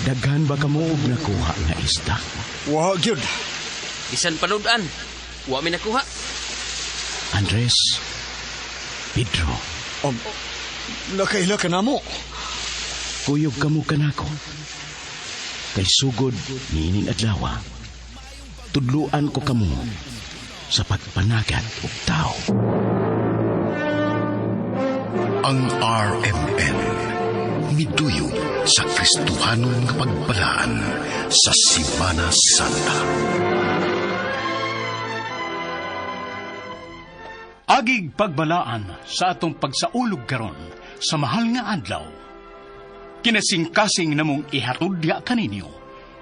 Daghan ba kamo og nakuha nga isda? Wa gyud. Bisan panudan. Wa mi nakuha. Andres, Pedro, Nakaila ka namo. Kuyog kamo kanako. Kay sugod niining adlaw, tudluan ko kamo sa pagpanagat og tao. Ang RMN miduyong sa Kristohanon nga pagbalaan sa Semana Santa. Agig pagbalaan sa atong pagsaulog karon sa mahal nga adlaw. Kinasingkasing namong ihatod diha kaninyo,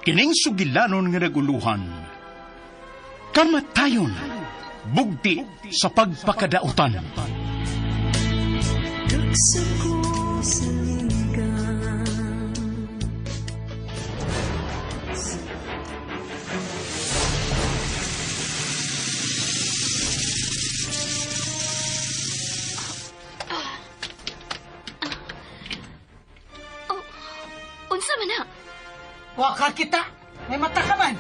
kining sugilanon nga naguluhan. Kamatayon, bugti sa pagpakadautan. Dugsa ko sa linggan. Oh, unsa man na? Wa ka kita. May mata ka man.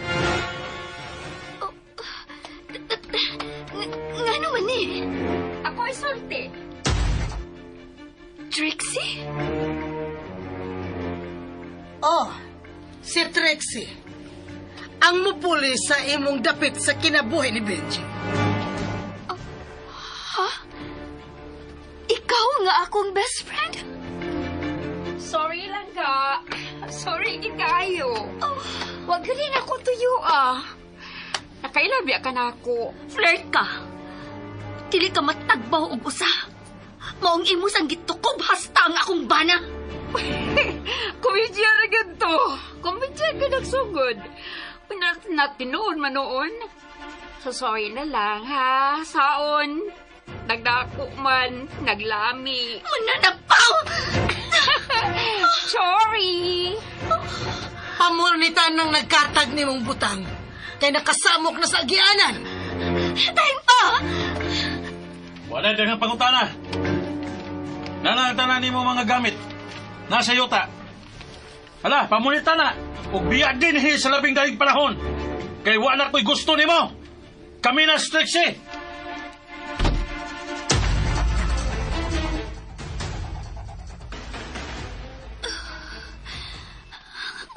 Oh, ngano man ni? Ako ay sulti. Trixie? Oh, si Trixie. Ang mupuli sa imong dapit sa kinabuhi ni Benji. Oh, ha? Ikaw nga akong best friend? Sorry lang ka. Sorry kayo. Oh, Wag rin ako tuyo ah. Nakailabi ka na ako. Flirt ka. Dili ka matagbaw og usa. Maong imo sang gitukob hasta ang akong bana. Komedya ra ganto. Komedya ka nagsugod. Natinuon man noon. So sorry na lang ha. Saon. Nagdako man. Naglami. Mananapaw! Sorry. Pamurnitan ng nagkatag ni mong butang. Kay nakasamok na sa agianan. Time pa! Wala daghang pangutana. Nana tanan nimo mga gamit. Nasa yuta. Hala, pamunita na. Ug biya dinhi sa labing daling panahon. Kay wa na ko'y gusto nimo. Kami na si Trixie.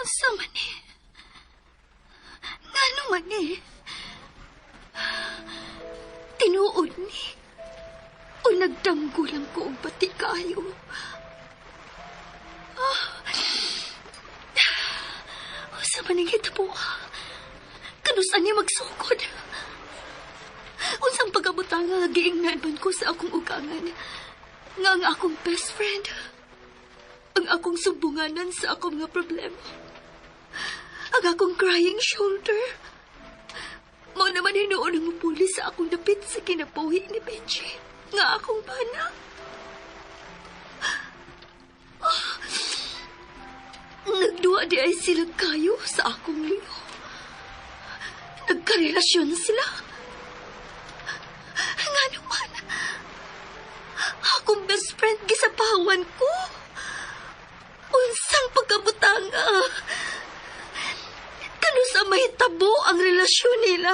Unsa man ni? Ngano man ni? Tinuod ni. O nagdamgo lang ko og bati kaayo. Ah. Unsa man ang hitabo? Kanus-an niya magsugod? Unsang pagkabutang nga giingnan man ko sa akong ugangan nga ang akong best friend, ang akong sumbunganan sa akong mga problema, ang akong crying shoulder, mao naman hinuon ang mupuli sa akong dapit sa kinabuhi ni Benji, nga akong bana. Ah, nagduwa di ay sila kayo sa akong liyo. Nagkarelasyon sila. Nga naman, akong best friend gisapawan ko. Unsang pagkabutanga. Kano sa mahitabo ang relasyon nila.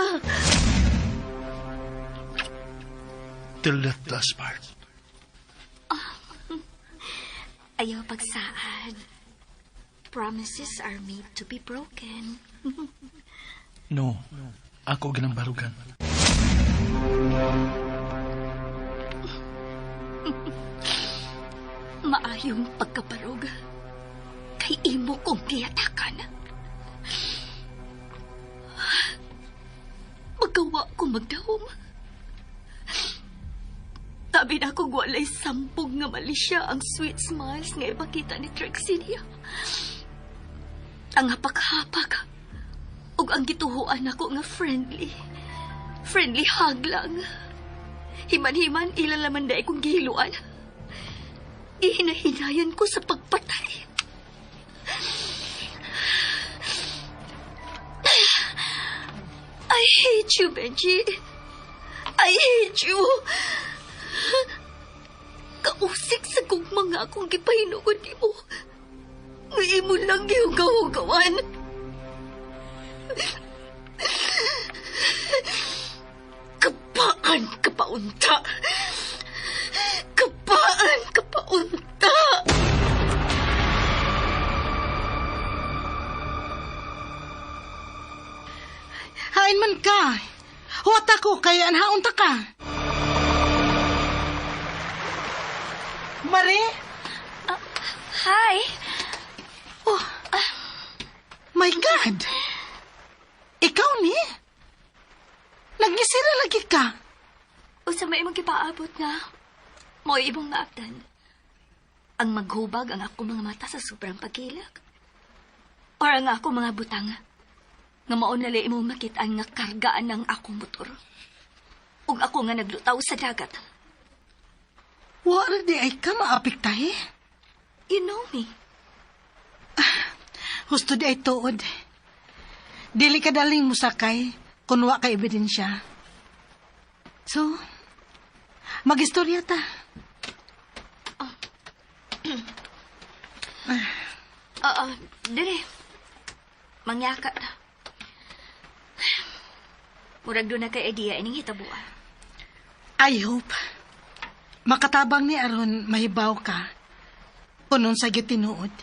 Till death do us part. Ayaw pagsaad. Promises are made to be broken. No. Ako ginang barugan. Maayong pagkabarog. Kay imo kong giyatakan. Magawa ko magdahom. Tabi na akong walay sampog nga mali siya ang sweet smiles nga ipakita ni Trixie niya. Ang hapak-hapak ug ang gituhuan nako nga friendly. Friendly hug lang. Himan-himan, ilan laman dahil kong gihiluan. Ihinahinayan ko sa pagpatay. I hate you, Benji. I hate you. Kausik sa kong mga akong gipahinugod ni mo. Nga imo lang gihugaw-hugawan. Kapaan ka paunta. Kapaan ka paunta. Hain man ka. Huwat ako, kaya anhaon ta ka. Mari? Hi. Oh, my God. Ikaw ni? Nagisira lagi ka. Usa may imong gipaabot nga. Mo'y imong maabdan. Ang maghubag ang akong mga mata sa sobrang pagkilak. Or ang akong mga butang. Nga mao na lang imong makit-an nga kargaan ng akong motor. Ug ako nga naglutaw sa dagat. Wala di ay ka maapiktahi. You know me. Husto di ay tuod. Dili ka daling musakay kung wa ka ebidensya. So, magistorya ta. Oo, dire. Mangyaka ta. Murag doon na kay idea ining hitabua. I hope makatabang ni aron mahibaw ka kung unsa gyud tinuod.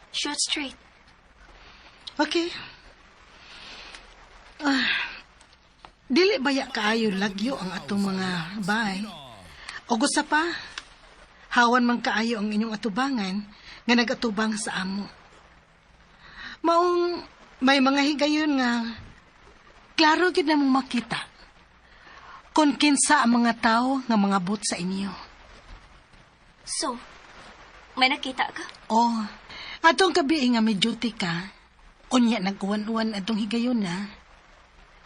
Shoot straight. Okay. Dili baya kaayo lagyo ang atong mga bahay. O gusto pa, hawan man kaayo ang inyong atubangan nga nagatubang sa amo. Maong may mga higayon nga klaro gyud namong makita kung kinsa ang mga tao nga mga but sa inyo. So, may nakita ka? Oh, atong gabi nga may duty ka, unya nag-uwan-uwan atong higayon na.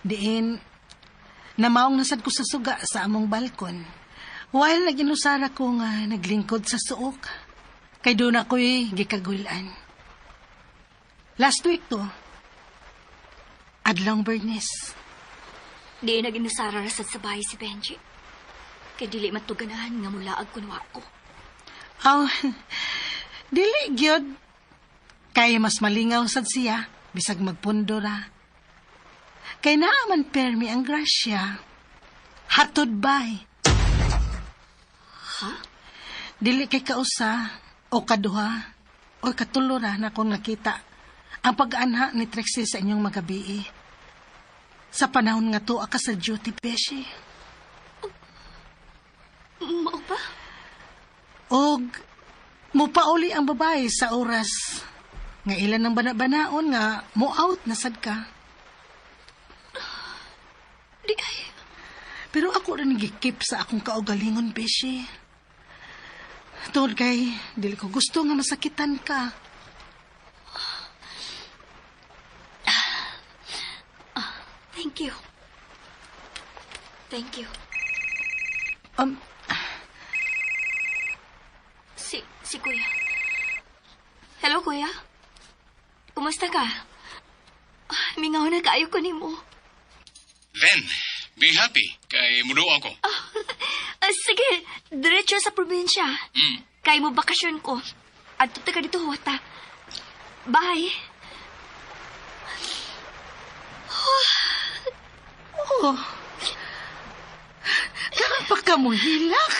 Diin, namaong nasad ko sa suga sa among balkon. While naginusara ko nga naglingkod sa suok, kay doon ako'y gikagulan. Last week to, adlong Bernice. Di nag-inusara rasad sa bahay si Benji. Kay dili man to ganahan nga mulaag kunwa ko. Aw, dili gyud. Kay mas malingaw sad siya, bisag magpundo ra. Kay naaman permi ang grasya. Hatod bay. Ha? Dili kay kausa o kaduha o katulo ra na kung nakita ang pag-anha ni Trixie sa inyong magabii. Sa panahon nga tuwa ka sa duty, Beshi. Mao ba? Og mupauli ang babae sa oras nga ilan ng bana-banaon nga mo-out na sad ka. Di ay. Pero ako rin gikip sa akong kaugalingon, Beshi. Tungod kay, dili ko gusto nga masakitan ka. Thank you. Thank you. Si Kuya. Hello, Kuya. Kumusta ka? Mingaw na kaayo ko nimo. Then, be happy kay muduo ako. Sige, diretso sa probinsya. Kay mo bakasyon ko. Adto ta ka dito, huwata. Bye. Oh. Karon pa ka mo hilak.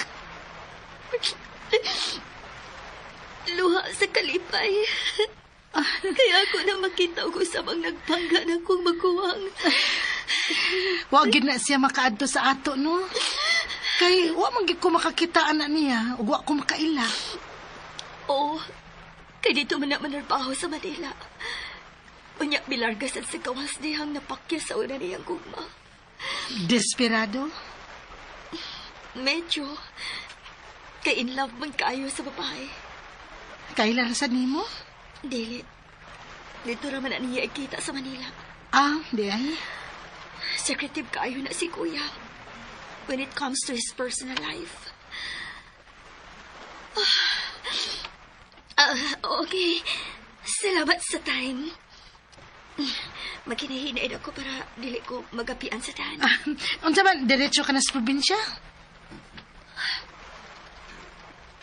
Luha sa kalipay. Kaya ako na makita ko sa mga nagpangga na kong maguwang. Wa gid na siya makaadto sa ato, no? Kay wa man gid ko makakita ana niya ug wa ko makaila. Oo. Kay dito man na manarbaho sa Manila. Unya bilargas at sa gawas niyang napakya sa una niyang gugma. Desperado? Medyo. Kay in love man kaayo sa babae. Kaila ra sa nimo? Dili. Dito ra man na niya ikita sa Manila. Ah, di ay. Secretive kaayo na si Kuya when it comes to his personal life. Okay. Salamat sa time. Maghinahinain ako para dili ko magapian sa tahan. Unsa man, diretso ka na sa probinsya?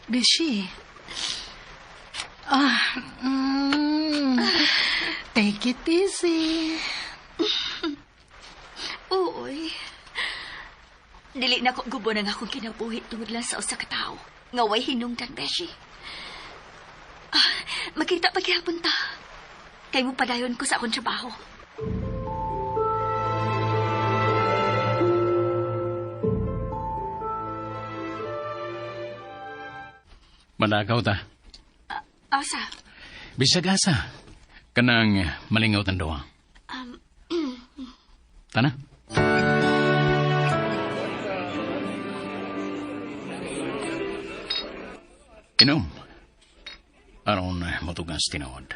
Beshi. Take it easy. Uy. Dili na ko gubo ng akong kinabuhi tungod lang sa usa ka tawo. Nga way hinungdan, Beshi. Ah, makita pa gihapon ta. Kay mo padayon ko sa akong trabaho. Managaw ta. Asa? Bisag asa. Kanang malingaw tan duha. Tana. Inom. Aron matugas tinuod.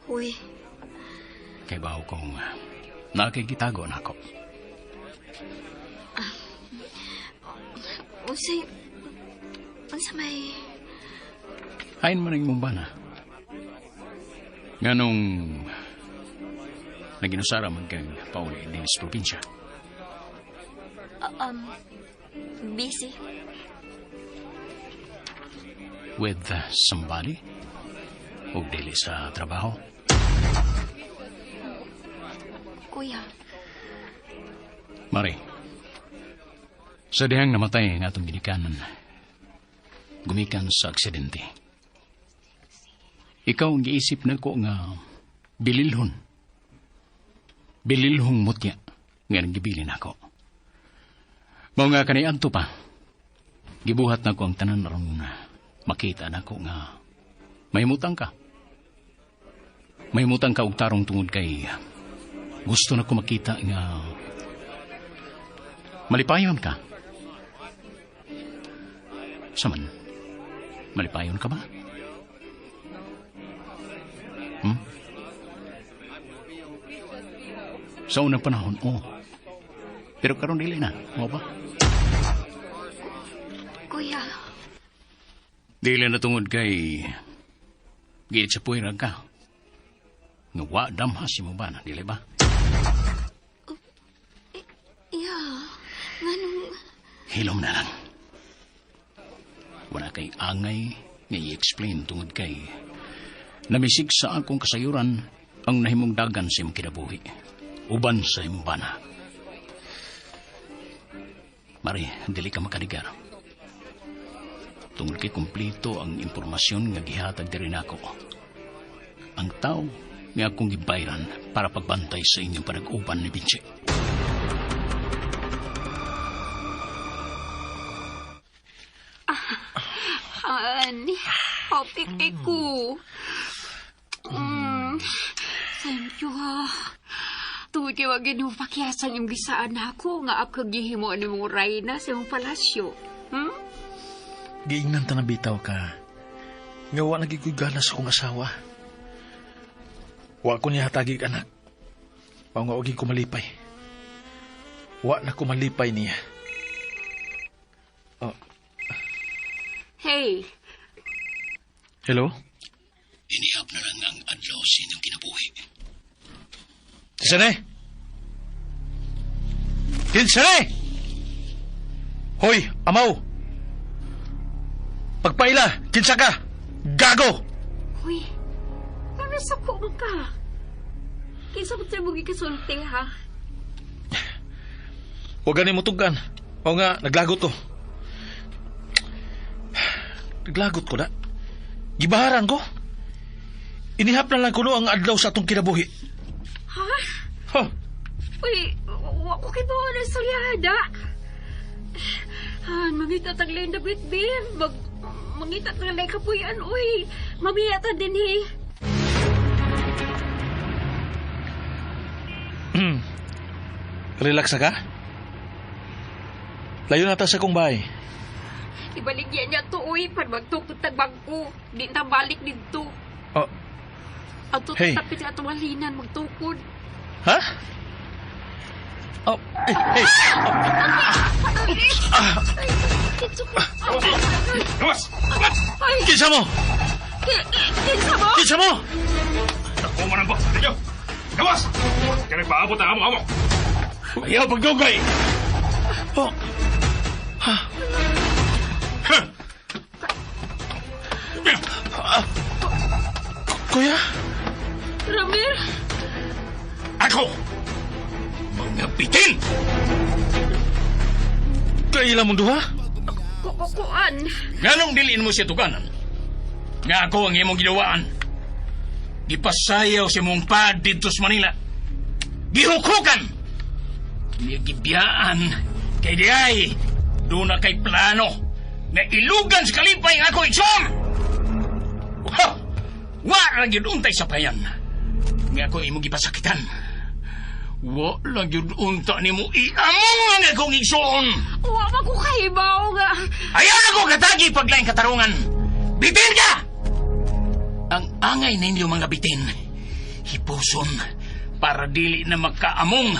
Uy, Kay bawo kong nakikitago na ako. unsay unsa may Hain man ang mong bana. Nganong naginusara man kang pauli din sa probinsya. Busy? With somebody? O dili sa trabaho? Kuya, Mari, sa dihang namatay ang atong ginikanan, gumikan sa aksidente. Ikaw ang giisip na ko nga bililhon. Bililhong mutya nga naggibilin ako. Mao nga kaniadto pa. Gibuhat na ko ang tanan aron makita na ko nga mahimutang ka. Mahimutang ka og tarong tungod kay gusto na ko makita nga malipayon ka. Saman, malipayon ka ba? Sa unang panahon, oo. Pero karon dili na, mao ba? Kuya, Dili na tungod kay giit sa puwira ka. Nga wa damhas mo ba na, dili ba? Yeah, nganong Hilom na lang. Wala kay angay nga i-explain tungod kay namisig sa akong kasayuran ang nahimong dagan sa imong kinabuhi. Uban sa imong bana. Mari, dili ka makanigar. Tungod kay kumplito ang impormasyon nga gihatag diri nako. Ang tao nga akong gibayran para pagbantay sa inyong panag-uban ni Vinci. Han, happy kay ko. Thank you, ha. Tungod kay wag ginoo pakiyasan yung gisaan ako nga ako gihimo ni mong rayna sa imong palasyo. Giingnan ta na bitaw ka. Nga wa nagikoy gana sa kong asawa. Wa ko niya hatagig anak. Mao nga og ko malipay. Wa na ko malipay niya. Oh. Hey. Hello? Inihap na lang ang adlaw sa inyong kinabuhi. Kinsa ni? Kinsa ni? Hoy, amaw! Pagpaila, kinsa ka? Gago! Hoy, ano sa kuong ka? Kinsa mo tayo mong ikasulti, ha? Huwag gani mo tugan. O nga, naglagot ko. Naglagot ko na. Gibaharan ko. Inihap na lang kuno ang adlaw sa atong kinabuhi. Ha? Huh? Uy, wa ko kay bawa ng sulyada. Han, mangita taglay na bitbit. Mangita taglay kapuyan, uy. Mamiyata din, eh. Relax ka? Layo na ta sa kong bahay. Ibaligyan niya to, uy. Pan magtukod tag bangko. Di na balik dito. Oh. Ang tutok Hey. tapit sa atong halinan, magtukod. Ha? Oh, hey, hey. Gawas! Kinsa mo? Kinsa mo? Kinsa mo? Ako man ang box ninyo! Gawas! Kaya nagpaabot ang amo-amo! Ayaw pagdugay! Oh. Ha? Kuya? Ramir! Ako! Mga bitin! Kaila mong duha? Kukuan! Nganong diliin mo siya tuganan? Nga ako ang imong ginawaan. Gipasayaw si mong pad dito sa Manila. Gihukukan! Gibiyaan kay diay doon na kay plano na ilugan sa kalipay ang ako igsoon! Wa ra gyud untay sa payan. Nga ako imong gipasakitan. Wa lang gyud unta nimo iamong ang akong igsoon. Wa man ko kahibaw nga. Ayaw na ko katagi paglaing katarungan. Bitin ka! Ang angay ninyo mga bitin, hipuson para dili na makaamong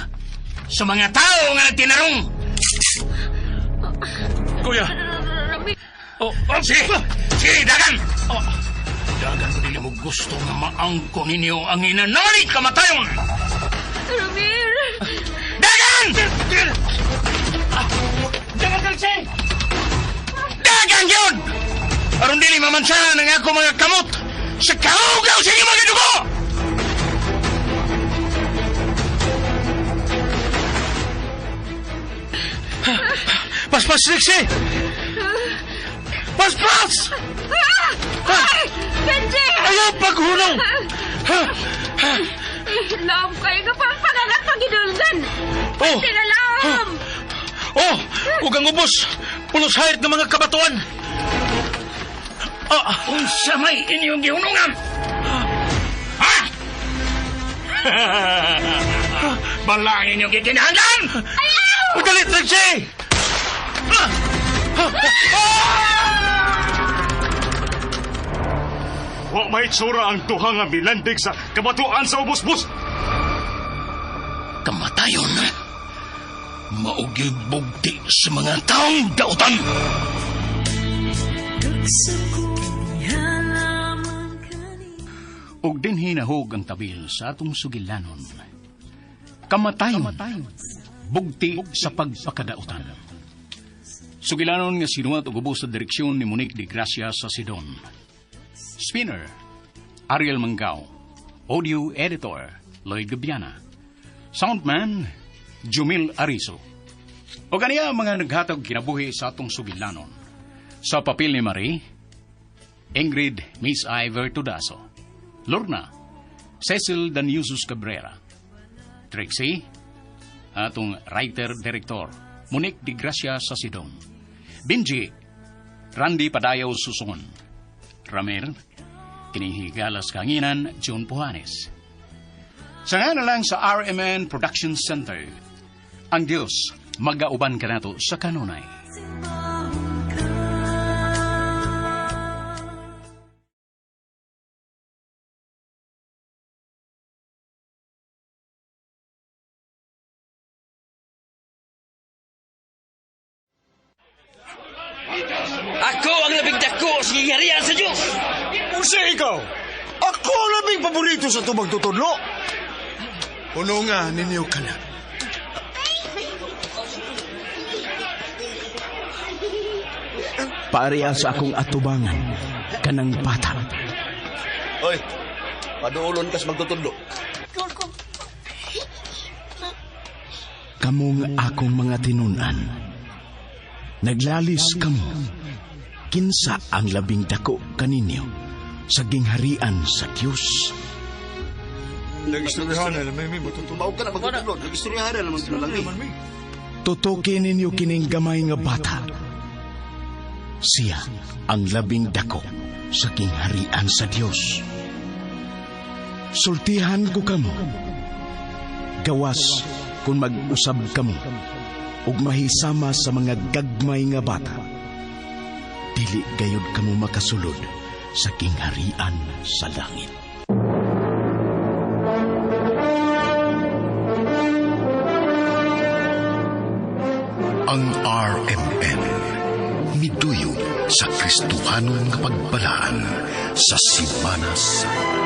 sa mga tao nga nagtinarong. Kuya! Ramir! Oh, Oh, sige! Sige, dagan! Oh. Dagan ko dili mo gusto nga maangko ninyo ang inanalig kamatayon! Ramir! Dagan! Dagan, Kalsi! Dagan yun! Aron dili mamansahan ang ako mga kamot sa kaugaw sa inyong mga dugo! Paspas, Trixie! Paspas! Ay! Benji! Ayaw paghunong! Laom kayo nga pang pangangat pagidulgan! Oh! Tinalaom! Oh! Ug ang ubos! Pulos hayat ng mga kabatuan! Ah! Unsa may inyong gihunungan? Ha? Bala ang inyong gikinahanglan! Ayaw! Dali, Trixie! Wa may tsura ang duha nga milandig sa kabatuan sa ubos-bus. Kamatayon, maugil bugti sa mga taong dautan. Ug dinhi nahug ang tabil sa atong sugilanon. Kamatayon, bugti sa pagpakadautan. Sugilanon nga sinuwat og ubos sa direksyon ni Monique de Gracia sa Sidon. Spinner, Ariel Mangao. Audio Editor, Lloyd Gabiana. Soundman, Jumil Arizo. O kaniya mga naghatag kinabuhi sa atong sugilanon. Sa papel ni Marie, Ingrid Miss Iver Tudaso. Lorna, Cecil Daniusus Cabrera. Trixie, atong writer-director, Monique de Gracia sa Sidon. Benji, Randy Padayaw Susungon. Ramir, kinihigalas kanginan, June Puhanes. Sa nga na lang sa RMN Production Center, ang Diyos magauban kanato sa kanunay. Ako ang labing dako sa giharian sa Diyos. Unsa ikaw? Ako ang labing paborito sa tubag tutudlo. Puno nga ninyo ka na. Pareha sa akong atubangan, kanang bata. Oy, paduulon kas magtutudlo. Kamong akong mga tinunan. Naglalis kamo. Kinsa ang labing dako kaninyo sa gingharian sa Dios. Nagistoryahan na may matutudlo. Mao ka na magtutudlo. Nagistoryahan na naman sila lang. Tutuki ninyo kining gamay nga bata. Siya ang labing dako sa gingharian sa Dios. Sultihan ko kamo. Gawas kung mag-usab kamo ug mahisama sa mga gagmay nga bata. Dili gayud kamo makasulod sa gingharian sa langit. Ang RMN miduyong sa Kristohanon nga pagbalaan sa Simana Santa.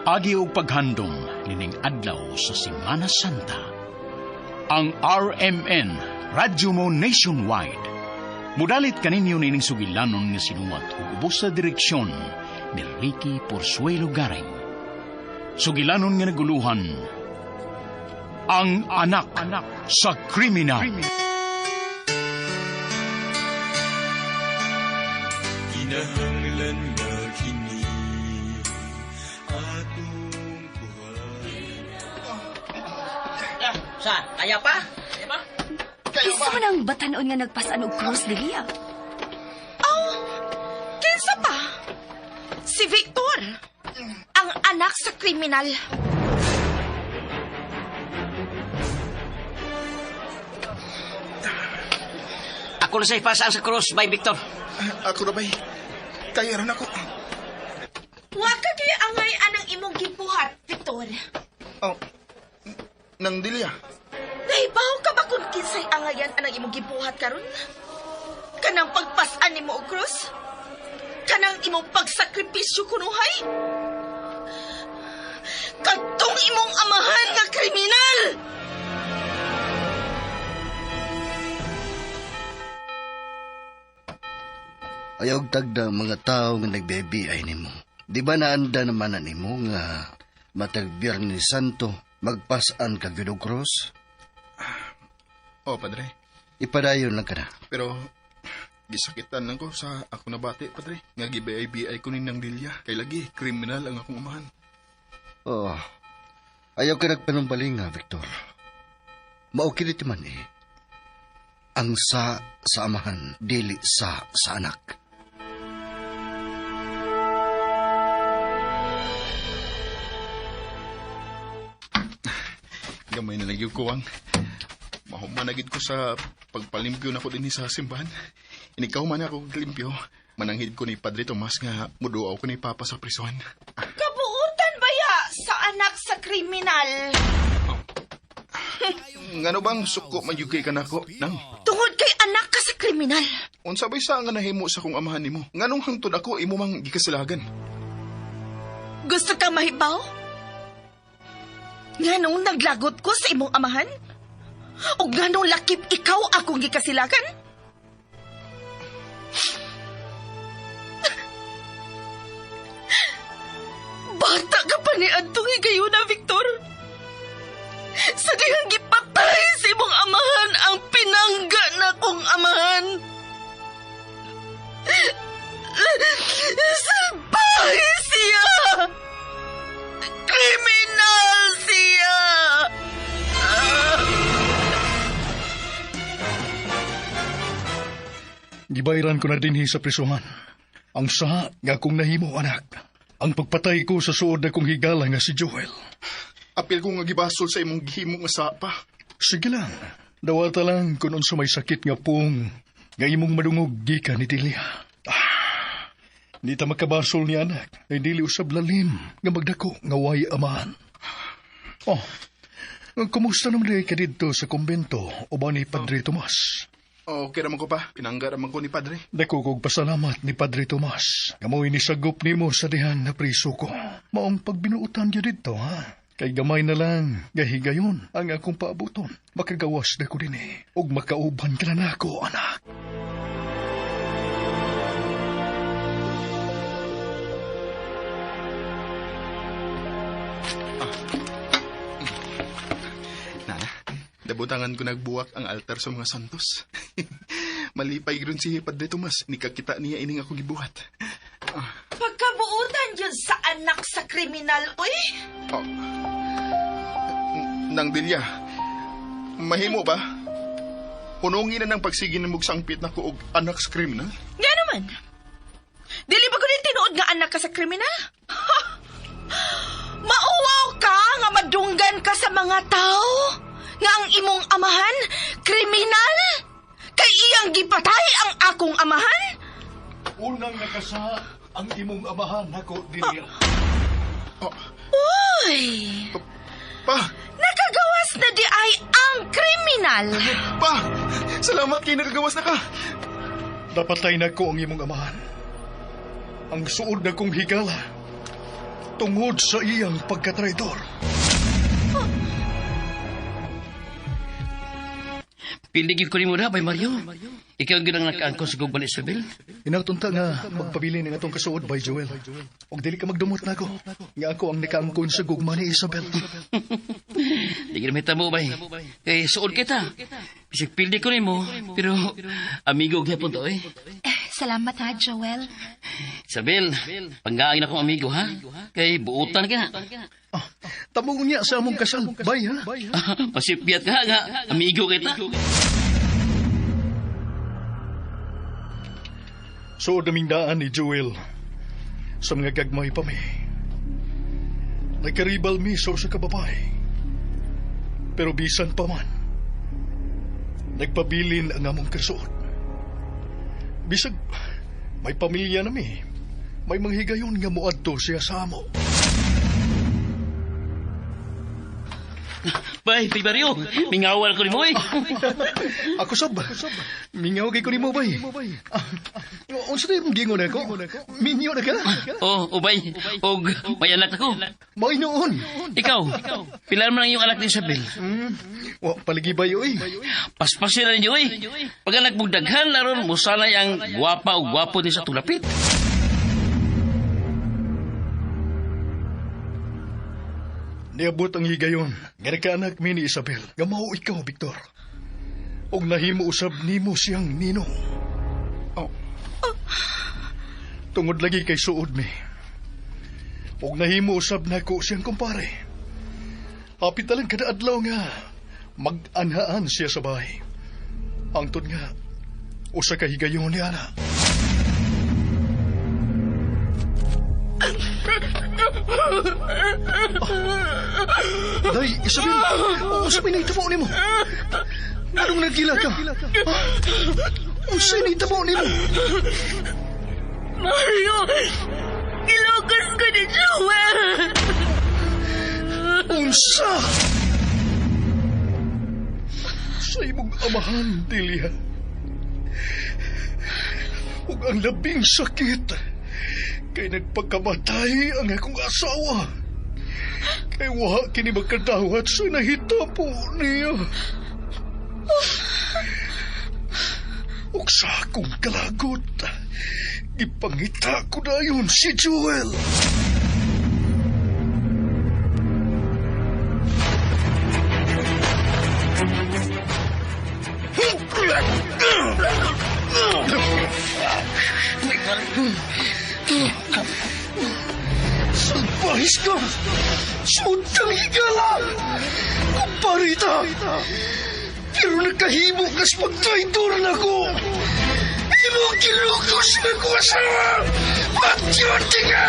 Agi og paghandom nining adlaw sa Semana Santa. Ang RMN Radyo Mo Nationwide. Mudalit kaninyo nining sugilanon nga sinuwat ug ubos sa direksyon ni Ricky Porsuelo Garing. Sugilanon nga naguluhan, Ang Anak sa Kriminal. Kinahanglan nga kini atong Sa, kaya pa? Kinsa man ang batanon nga nagpasan og cross diliya? Oh, kinsa pa? Si Victor, ang anak sa kriminal. Ako na sa ipasaan sa cross, by Victor. Ako na, bay. Kaya rin ako. Wa ka kay angay anang imong gibuhat, Victor. Oh, nang Delia. Nahibaw ka ba kung kinsay angayan anang imong gibuhat karon? Kanang pagpasan nimo og cross? Kanang imong pagsakripisyo kunuhay? Kadtong imong amahan nga kriminal! Ayaw tagda mga tao nga nagbebi ay nimo. Di ba naanda naman na nimo nga matag Biyernes Santo magpasan ka gyud og cross? Oh, padre. Ipadayon lang ka na. Pero gisakitan lang ko sa ako nabati, padre. Nga gibay-bi ko ni nang Delia. Kay lagi, kriminal ang akong amahan. Oh. Ayaw ka nagpanumbaling ha, Victor. Mao kini man eh. Ang sa amahan, dili sa anak. Gamay na lang yung kuwang. Mahuman na gid ko sa pagpalimpyo na ko din sa simbahan. Inikaw man ako limpyo. Mananghid ko ni Padre Tomas nga muduaw ko ni Papa sa prisuhan. Kabuutan ba ya sa anak sa kriminal? Oh. Ngano bang suko man yun kay kanako, nang? Tungod kay anak ka sa kriminal. Unsa bay sa nga nahimo sa kong amahan nimo? Nganong hangtod ako imo mang gikasilagan? Gusto kang mahibaw? Nganong naglagot ko sa imong amahan? O nganong lakip ikaw akong gikasilagan? Bata ka pa ni Antong higayuna, Victor. Sa dihang gipatay sa imong amahan ang pinangga na kong amahan. Salbahe siya! Kriminal siya! Gibayran ko na dinhi sa prisuhan. Ang sa nga akong nahimo, anak. Ang pagpatay ko sa suod na kong higala nga si Joel. Apil ko nga gibasol sa imong gihimo nga sapa. Sige lang. Dawata lang kung unsa may sakit nga pong nga imong madungog gikan ni Delia. Ah, di ta makabasol ni anak. Ay dili usab lalim nga magdako nga way amahan. Oh, kumusta naman di ka didto sa kumbento o ba ni Padre Tomas? Okay raman ko pa. Pinangga raman ko ni Padre. Dako kog pasalamat ni Padre Tomas. Nga nisagop nimo sa dihan na priso ko. Maong pagbinuutan gyud didto, ha? Kay gamay na lang, gahigayon ang akong paabuton. Makagawas na ko dinhi, ug makauban ka na nako, anak. Nana, dabutangan ko nagbuwak ang altar sa mga santos. Malipay ron si Padre Tomas, nikakita niya ining ako gibuhat. Pagkabuutan yun sa anak sa kriminal, uy! Oh. Nang Delia, mahimo ba? Punongin na ng pagsigin ng mugsangpit na ko og anak sa kriminal? Nga naman. Dili ba ko din tinuod nga anak ka sa kriminal? Ha! Mauwaw ka nga madunggan ka sa mga tao? Nga ang imong amahan, kriminal? Kay iyang gipatay ang akong amahan? Unang nakasa ang imong amahan nako, Delia. Oh. Uy! Pa! Nakagawas na di ay ang kriminal! Pa! Salamat kay nakagawas na ka! Napatay na ko ang imong amahan. Ang suod na kong higala tungod sa iyang pagkatraidor. Pindigid ko ni mo na, Bay Mario. Ikaw gyud ang nakaangkon sa gugma ni Isabel. Inatunta nga magpabili ng atong kasuod by Joel. Og dili ka magdumot nako. Nga ako ang nakaangkon sa gugma ni Isabel. Di ka mahitabo, bay. Kay suod kita. Bisag pildi ko nimo, pero amigo gyapon to eh. Salamat ha, Joel. Isabel, panggain akong amigo ha. Kay buutan ka. Tamo niya sa among kasal, bay ha. Pasipyat ka nga, amigo kita. Suod naming daan ni Joel sa mga gagmay pa mi. Nagkaribal mi sa usa ka babae. Pero bisan pa man, nagpabilin ang among kasuod. Bisag may pamilya na mi, may mga higayon nga moadto siya sa amo. Bay, Bay Mario, mingawan ko nimo eh. Ako sab. Mingaw kay ko nimo bay. Unsa day imong gingon ako? Minyo na ka? Oh, ubay. Og may anak ako. May noon. Ikaw, pila man ang iyong anak ni Isabel? Wa palagi bay oy. Paspasin na ninyo eh. Pag anak mong daghan, aron musanay ang gwapa o gwapo ni sa tulapit. Niabot ang higayon nga nagkaanak mi ni Isabel, nga mao ikaw, Victor. Og nahimo usab nimo siyang ninong. Oh. Tungod lagi kay suod mi. Og nahimo usab nako siyang kumpare. Hapit na lang kada adlaw nga mag-anhaan siya sa bahay. Angtod nga usa ka higayon ni ana. Day, Isabel, unsa may nahitabo nimo? Anong nagkila ka? Unsa may nahitabo nimo? Mario, gilugas ko ni Joel. Unsa? Sa imong amahan, Delia. Ug ang labing sakit kay nagpagkamatay ang akong asawa. Kay wa kini magkadawat sa nahitabo niya. Ug sa akong kalagot, gipangita ko dayon si Joel. Salbahis ka! Sundang higala! Kumparita! Pero nakahimo ka sa pagtraidor na ko! Imong kilukos na ko asawa! Patyoti ka!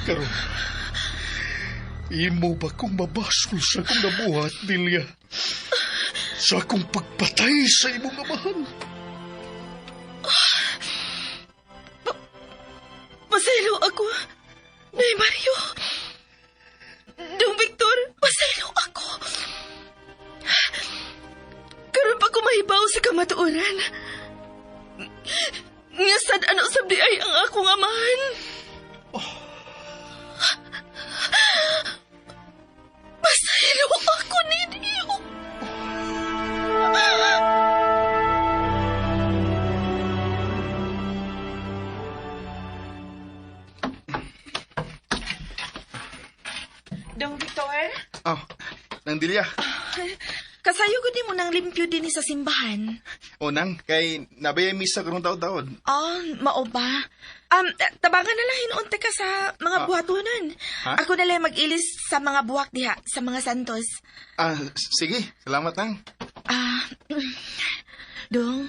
Karon, imo ba kong mabasol sa akong nabuhat, Delia? Sa akong pagpatay sa imong amahan? Pasaylo ako, Nay Mario. Dong Victor, pasaylo ako. Karon pa ko mahibaw sa kamatuoran. Nga sad ano sabdi ay ang akong amahan. Pasaylo ako ninyo. Dong Victor? Oh, Nang Delia. Kasayo ko di mo nang limpyo din sa simbahan. O nang, kay nabay misa karong taod-taod. Oh, mao ba? Tabangan na lang hinuunta ka sa mga buhatonan. Ha? Ako na lang mag-ilis sa mga buhak diha, sa mga santos. Sige. Salamat, Nang. Dong,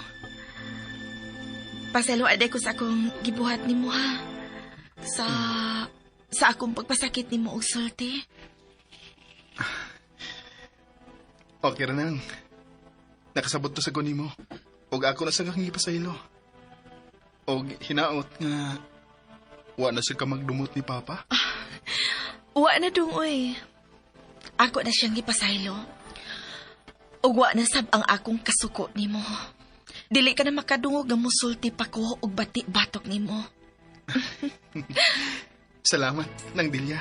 paselo aday ko sa akong gibuhat nimo ha. Sa akong pagpasakit nimo og sulti. Okay ra, Nang. Nakasabot to sa nimo. Og ako na sa kang ipasaylo. Og hinaot nga wa na siya ka magdumot ni Papa. Wa na dong, oy. Ako na siyang gipasaylo. Og wa na sab ang akong kasuko nimo. Dili ka na makadungog nga musulti pa ko og bati batok nimo. Salamat, Nang Delia.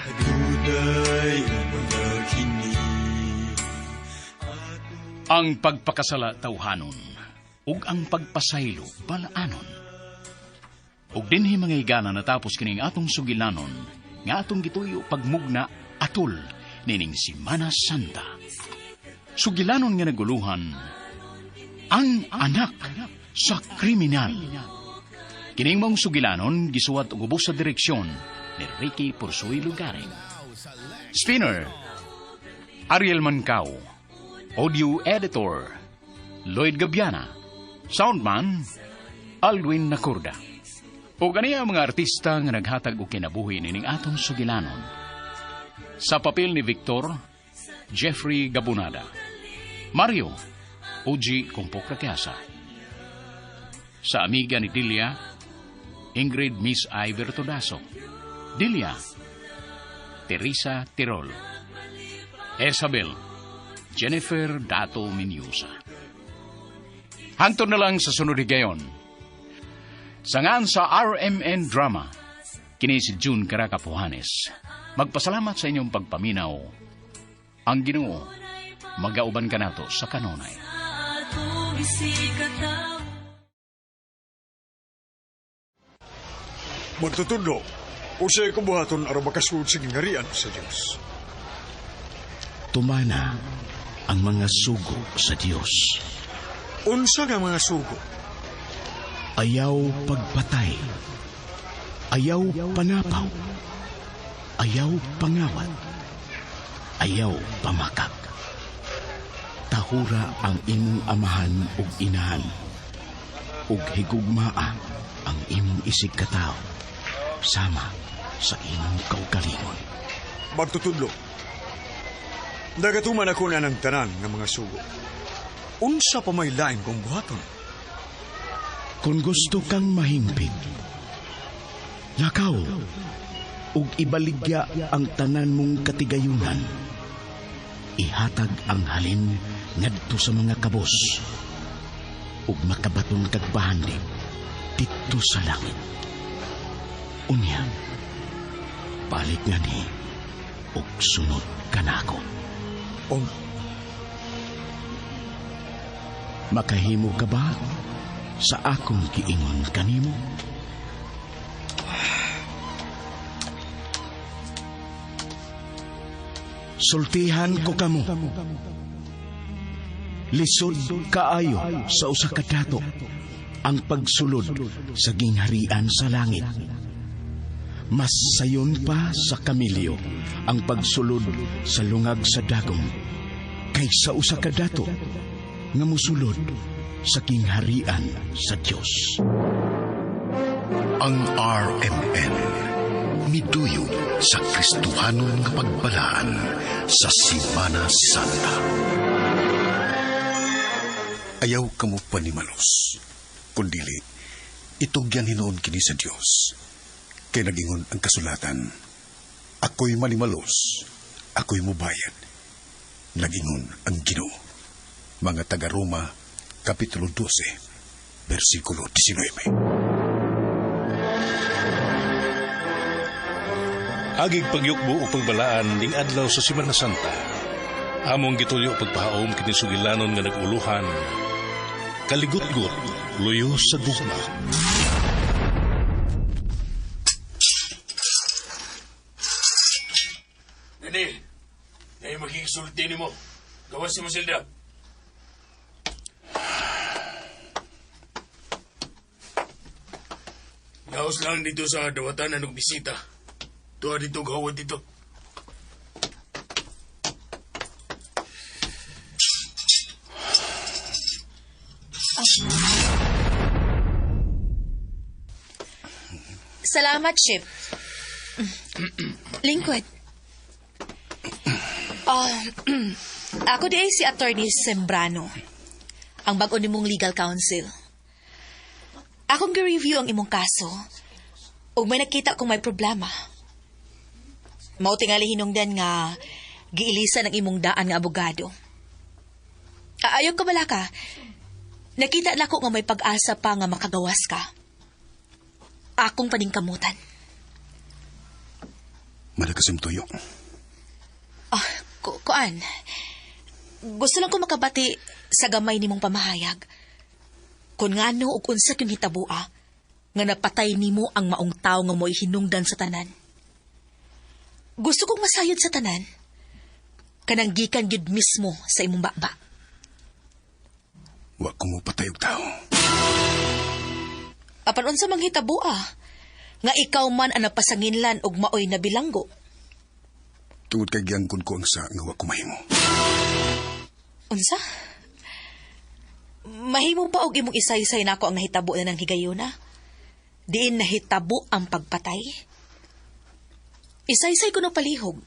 Ang pagpakasala tawhanon ug ang pagpasaylo balaanon. Ug dinhi mga higala natapos kining atong sugilanon nga atong gituyo pagmugna atol nining Simana Santa. Sugilanon nga naguluhan ang anak sa kriminal. Kining maong sugilanon gisuwat og ubos sa direksyon ni Ricky Pursuy Lugaring. Spinner, Ariel Mancao. Audio Editor, Lloyd Gabiana. Soundman, Alwin Nacorda. O ganiya ang mga artista nga naghatag og kinabuhi nining atong sugilanon. Sa papel ni Victor, Jeffrey Gabunada. Mario, Oji Compok Raquiasa. Sa amiga ni Delia, Ingrid Miss Iver Todaso. Delia, Teresa Tirol. Isabel, Jennifer Dato Minyusa. Hangtod na lang sa sunod higayon. Sangan sa RMN Drama, kini si June Caracapuhanes. Magpasalamat sa inyong pagpaminaw. Ang Ginoo, magauban kanato sa kanunay. Magtutudlo, unsay ko buhaton aron makasulod sa gingharian sa Dios. Tumana ang mga sugo sa Dios. Unsa nga mga sugo? Ayaw pagpatay. Ayaw panapaw. Ayaw pangawat. Ayaw pamakak. Tahura ang imong amahan ug inahan. Ug higugmaa ang imong isig katawo sama sa imong kaugalingon. Magtutudlo, nagatuman ako na ng tanan nga mga sugo. Unsa pa may lain kong buhaton? Kung gusto kang mahingpit, lakaw ug ibaligya ang tanan mong katigayunan. Ihatag ang halin ngadto sa mga kabos ug makabaton kag bahandi didto sa langit. Unya, balik nga ni ug sunod kanako. Makahimo ka ba sa akong giingon kanimo? Sultihan ko kamo. Lisod kaayo sa usa ka dato ang pagsulod sa gingharian sa langit. Mas sayon pa sa kamilyo ang pagsulod sa lungag sa dagom kaysa usa ka dato nga musulod sa gingharian sa Dios. Ang RMN miduyong sa Kristohanon nga pagbalaan sa Simana Santa. Ayaw kamo panimalos, kundili itugyan hinuon kini sa Dios. Kay nagingon ang kasulatan, ako'y manimalos, ako'y mubayad. Nagingon ang Ginoo. Mga taga-Roma, Kapitulo 12, versikulo 19. Agig pagyukbo o pagbalaan ning adlaw sa Semana Santa. Among gituyo pagpahaom kini sugilanon nga nag-uluhan. Kaligutgot, luyo sa gugma. Dani, ngayon makikisulti ni mo. Gawas si Masilda. Gawas lang dito sa dawatan na nagbisita. Tuwa dito, gawad dito. Salamat, Chip. Lingkod. Ako di ay si Attorney Sembrano, ang bag-o nimong legal counsel. Akong gi-review ang imong kaso, ug may nakita kong may problema. Mao tingali hinungdan nga giilisan ang imong daan nga abogado. Ayaw ka bala ka. Nakita nako nga may pag-asa pa nga makagawas ka. Akong paningkamutan. Malakasim tuyo. Ah, kuan. Gusto lang ko makabati sa gamay nimong pamahayag. Kung ngano ug unsa gyud hitaboa nga napatay nimo ang maong tawo nga mo'y hinungdan sa tanan. Gusto kong masayod sa tanan kanang gikan gyud mismo sa imong baba. Wa ko mo patay og tao. Apan unsa mang hitaboa nga ikaw man ang napasanginlan og maoy nabilanggo. Tungod kay giangkon ko ang sa nga wa ko mahimo. Unsa? Mahimo ba og imong isaysay nako ang nahitabo na ng higayuna? Diin nahitabo ang pagpatay? Isaysay ko no palihog.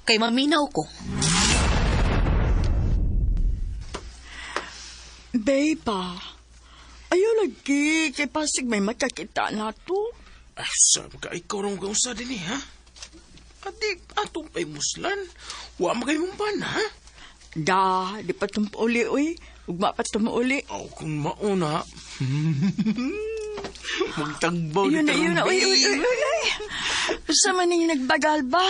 Kay maminaw ko. Babe, ayaw lagi, kay pasig may makakita na to. Ay, sabi ka, ikaw rong gausa din eh, ha? Ati, atong pa'y muslan. Wa magay mong pan, ha? Da, di pa tumuuli, uy. Ugma pa tumuuli. Oh, kung mauna. Magtagbaw Yun na, ni yun na, uy, uy, uy, uy, uy. Sa maning nagbagal ba?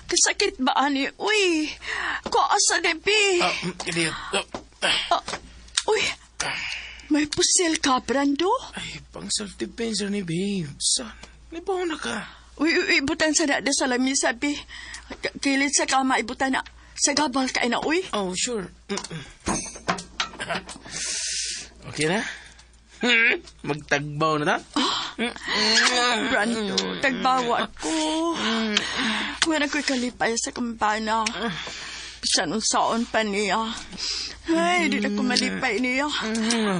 Kasakit ba, ani? Uy, ko asa de, pi. Uy, may pusil ka, Brando? Ay, pang self-defense ni babe. San? Libaw na ka. Uy, uy, uy, ibutan sa na sa lamisa, pi. Kilid sa kama, ibutan na. Sa gabal ka na, uy. Oh, sure. Okay na? Magtagbaw na ta? Brando, tagbawa ko. Wala ko'y kalipay sa kampana. Bisan unsaon pa niya. Ay, di na ko malipay niya.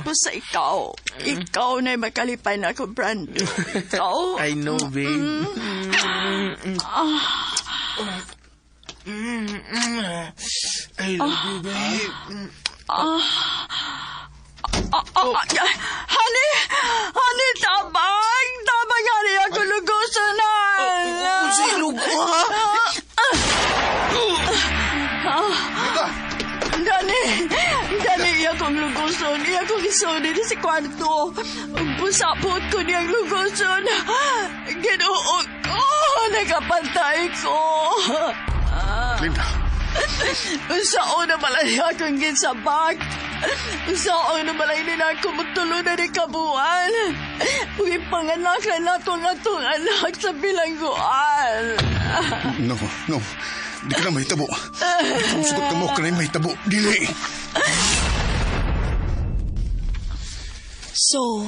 Basta ikaw, ikaw na makalipay na ako, Brando. Ikaw. I know, babe. I love you, babe. Honey! Honey, tabang! Tabang, honey! Ako lugosan na! Sa ilog ko, ha? Dani! Dani, iya kong lugoson. Iya kong isoni ni si kwarto. Busapot ko niyang lugoson. Ginoo ko! Nakapantay ko! Linda! Sa una pala niya akong ginsabak. Sa una pala nila ako magtulo na ni kabuan. Ug ipanganak na nato ang atong anak sa bilangguan. No, no. Di ka na mahitabo. Kung sugot ka mo, ka na mahitabo. Dili! So,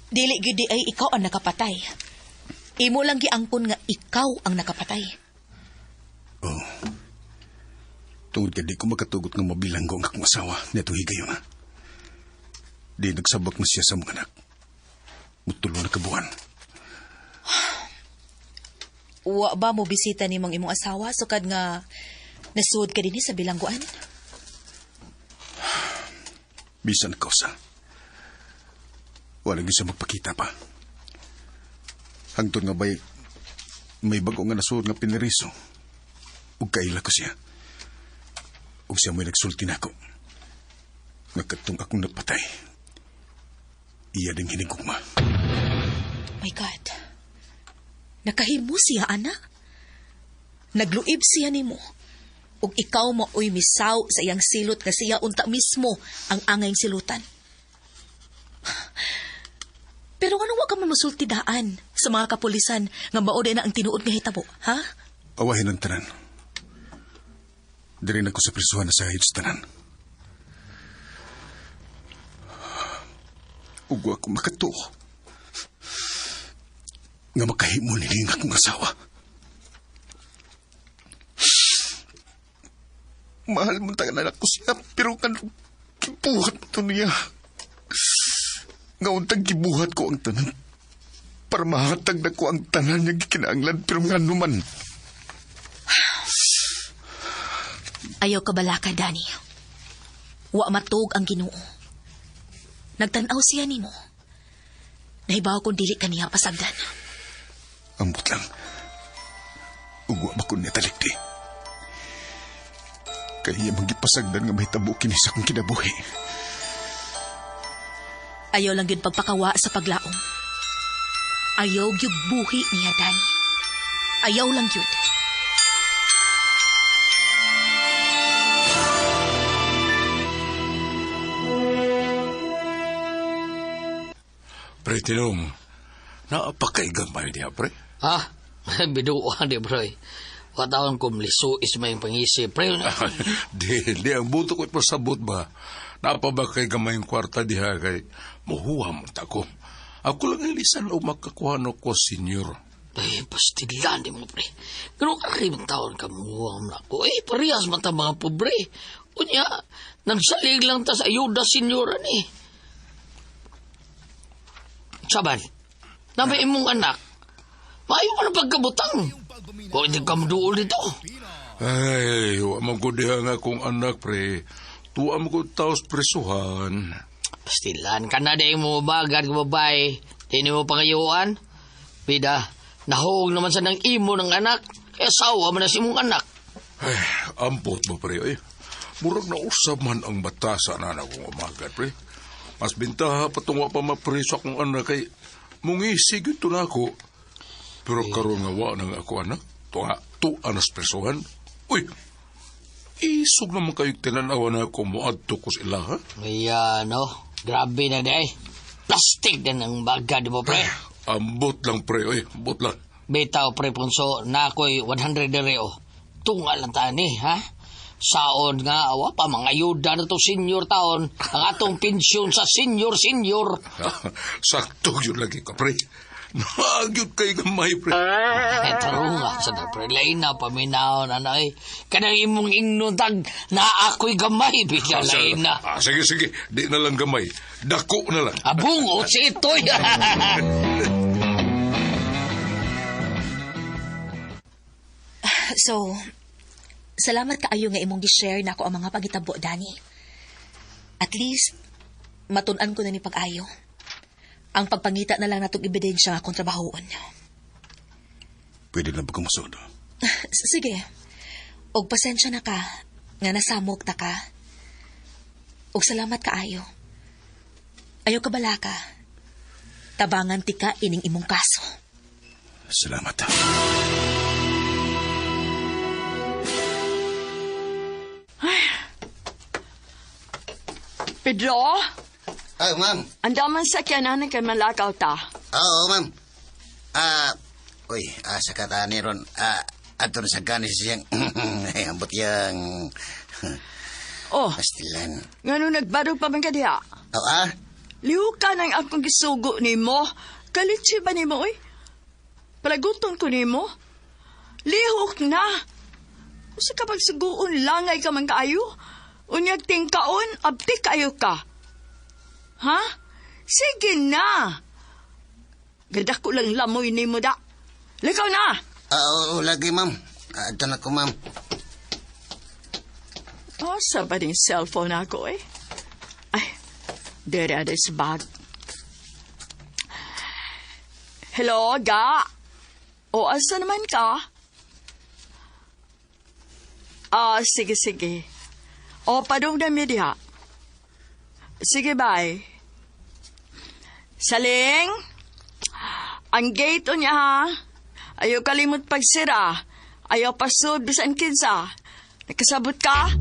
dili gyud di ay ikaw ang nakapatay. Imo lang giangkon nga ikaw ang nakapatay. Oh. Tungod kay di ko makatugot nga mabilanggo ang akong asawa nitong higayon. Di nagsabak na siya sa mga anak. Mutulo na kabuan. Wa ba mo bisita nimong imong asawa sukad nga nasuod ka dinhi sa bilangguan? Bisan kausa. Wala gyud siya magpakita pa. Hangtod nga bay may bago nga nasuod nga piniriso. Ug kaila ko siya. Ug siya mo'y nagsulti nako. Nga katong akong napatay. Iya ding hinigugma. My God. Nakahimo siya, ana. Nagluib siya nimo. Ug ikaw maoy misaw sa iyang silot nga siya unta mismo ang angayng silutan. Pero ano wa ka man musulti daan sa mga kapulisan nga mao na ang tinuod nga hitabo, ha? Awahin ang tanan. Diri na ko sa prisuhan na sa sa tanan. Ug wa ko makatuo nga makahimo nini ang akong asawa. Mahal mo tanan ako siya, pero kanong gibuhat mo to niya. Nga untang gibuhat ko ang tanan para mahatag na ko ang tanan niya gikinahanglan, pero nga naman. Ayaw ka balaka, Danny. Wa matug ang Ginoo. Nagtan-aw siya nimo. Nahibaw kung dili ka niya pasagdan. Ambot lang. Ug wa ba ko niya talikdi. Kaya iya manggipasagdan nga mahitabo kini sa akong kinabuhi. Ayaw lang yun pagpakawa sa paglaom. Ayaw gyud buhi niya, Danny. Ayaw lang yun. Pre, tinong, naapakaigamay niya, pre. Ha? Biduan di, pre. Watawon ko mliso is may pangisip, pre. Di, ang buto ko'y pasabot ba? Naapa ba kay gamay yung kwarta diha kay muhuha mo ta ko. Ako lang ilisan o makakuha no ko, senyor. Ay, pastilan di mo, pre. Pero karibang taon ka muhuha mo na ako. Eh, parehas man ta mga pobre. Unya, nagsalig lang ta sa ayuda, senyora ni. Saban, nabay imong anak, maayo ka na pagkabutang. Kung hindi ka maduol dito. Ay, wa man ko diha nga akong anak, pre. Tuwa mo ko taos presuhan. Pastilan ka na di mo bagad ka babae. Di mo pangayuan. Bida, nahog naman sa nang imo ng anak. Kaya sawa man na si imong anak. Ay, ampot mo, pre. Ay, murag na usab man ang bata sa anak kong umagad, pre. Mas bintaha patungwa pa mapreso akong anak kay mungisig ito na ako. Pero karon nga wa nang ako anak. Tunga, tuwa nas presuhan. Uy, isog naman kayo tinanawa na ako moadto ko sa ila, ha? Ayan, no? Grabe na di ay. Plastic na ng bagad mo, pre. Ambot lang, pre. Uy, ambot lang. Bitaw, pre, punso, na ako'y 100 na reo. Tunga lang tani, ha? Saon nga, awa pa, mga ayuda na to senior taon. Ang atong pensyon sa senior. Sakto yun lagi ka, pre. Nagyod kay gamay, pre. Eh, tarunga sa na, pre. Lain na, paminaw na na, eh. Kanang imong ingnon tag, na ako'y gamay, bigla lain na. Ah, sige, sige. Di na lang gamay. Dako na lang. Abungot si itoy. So, salamat kaayo nga imong gi-share nako ang mga pagitabo, Dani. At least, matun-an ko na ni pag-ayo. Ang pagpangita na lang natong ebidensya nga akong trabahoon. Pwede na ba kumusod? Sige. Og pasensya na ka, nga nasamok ta ka. Og salamat kaayo. Ayaw ka bala ka. Tabangan ti ka ining imong kaso. Salamat. Pedro? Ay, ma'am. Ang daman sa kyanan kay malakaw ta. Oo, ma'am. Uy, asa ka ta ni ron. Ato na sa ganis siyang, ay, ambot yang... Oh. Pastilan. Ngano nagbarog pa man ka diha? Oh, ah? Liho ka nang akong gisugo nimo. Kalitsi ba nimo, oy? Palaguton ko nimo. Lihok na. Usa ka pagsuguon langay ka man kaayo. Unyag tingkaon, abtik kaayo ka. Ha? Sige na. Gada ko lang lamoy nimo da. Likaw na. Oo, lagi, ma'am. Ato na ko, ma'am. Oh, sa ba din cellphone ako eh? Ay, dere ada sa bag. Hello, ga? O, asa naman ka? Ah, sige, sige. O, padung na mi diha. Sige, bye. Saling? Ang gate niya ha. Ayaw kalimot pagsira. Ayaw pasod bisan kinsa. Nakasabot ka?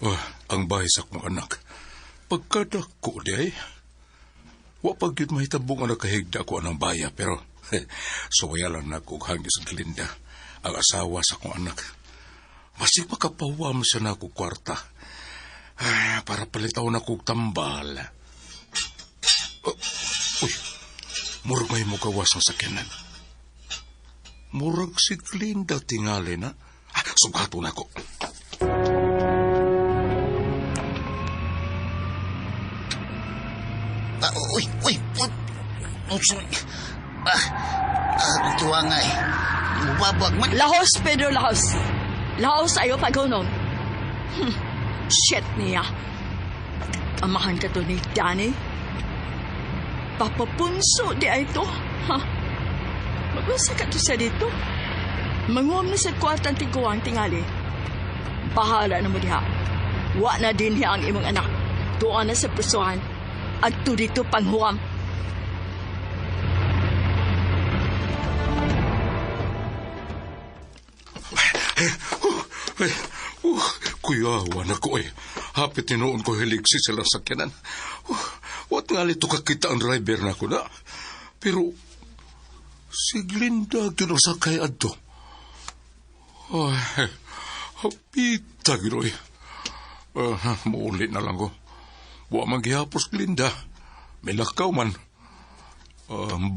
Oh, ang bahay sa akong anak. Pagkadako di ay. Wa pag yun mahitabong ang nakahigda ko anang baya, pero suwaya lang na ako hangis sa Glinda, ang asawa sa akong anak. Masig makapawam siya na ako kwarta. Ay, para palitaw na kong tambal. Oh, uy, murag may mugawas ang sakyanan. Murag si Glinda tingali na. Ah, sugato na ako. Uy, uy, uy. Sorry. Tuwa nga eh. Mubabag man. Lahos, Pedro, lahos. Lahos, ayaw paghunom. Shit niya. Amahan ka to ni Danny. Papapunso di ay to. Ha? Magunsa ka to sa dito. Manguam na sa kwartang tiguang tingali. Bahala na mo diha. Wa na din hiya ang imong anak. Tuwa na sa presuhan. At to dito panghuam. Ay, kuyawan ako eh. Hapit tinuon ko hiligsi sa lang sakyanan. Wat nga lito kakita ang driver na ko na. Pero, si Glinda gyud ang sakay adto. Ay, hapita gyud oy. Muuli na lang ko. Wa man gihapos Glinda. Milakaw man.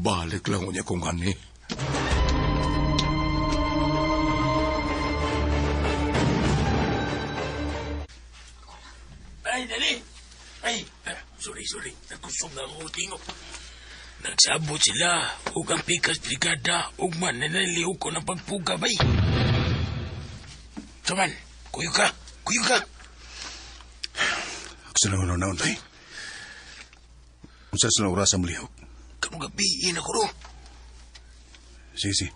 Balik lang unya kong ani. Ay, dali! Ay, sorry. Nagkusog na ako tingok. Nagsabot sila ug ang pikas brigada ug mananaliw ko ng pagpuga, bay. Saman, kuyo ka! Kuyo ka! Ako sila naon, bay. Unsa sila oras ang mulihok? Karong gabi, ina ko ro. Sige.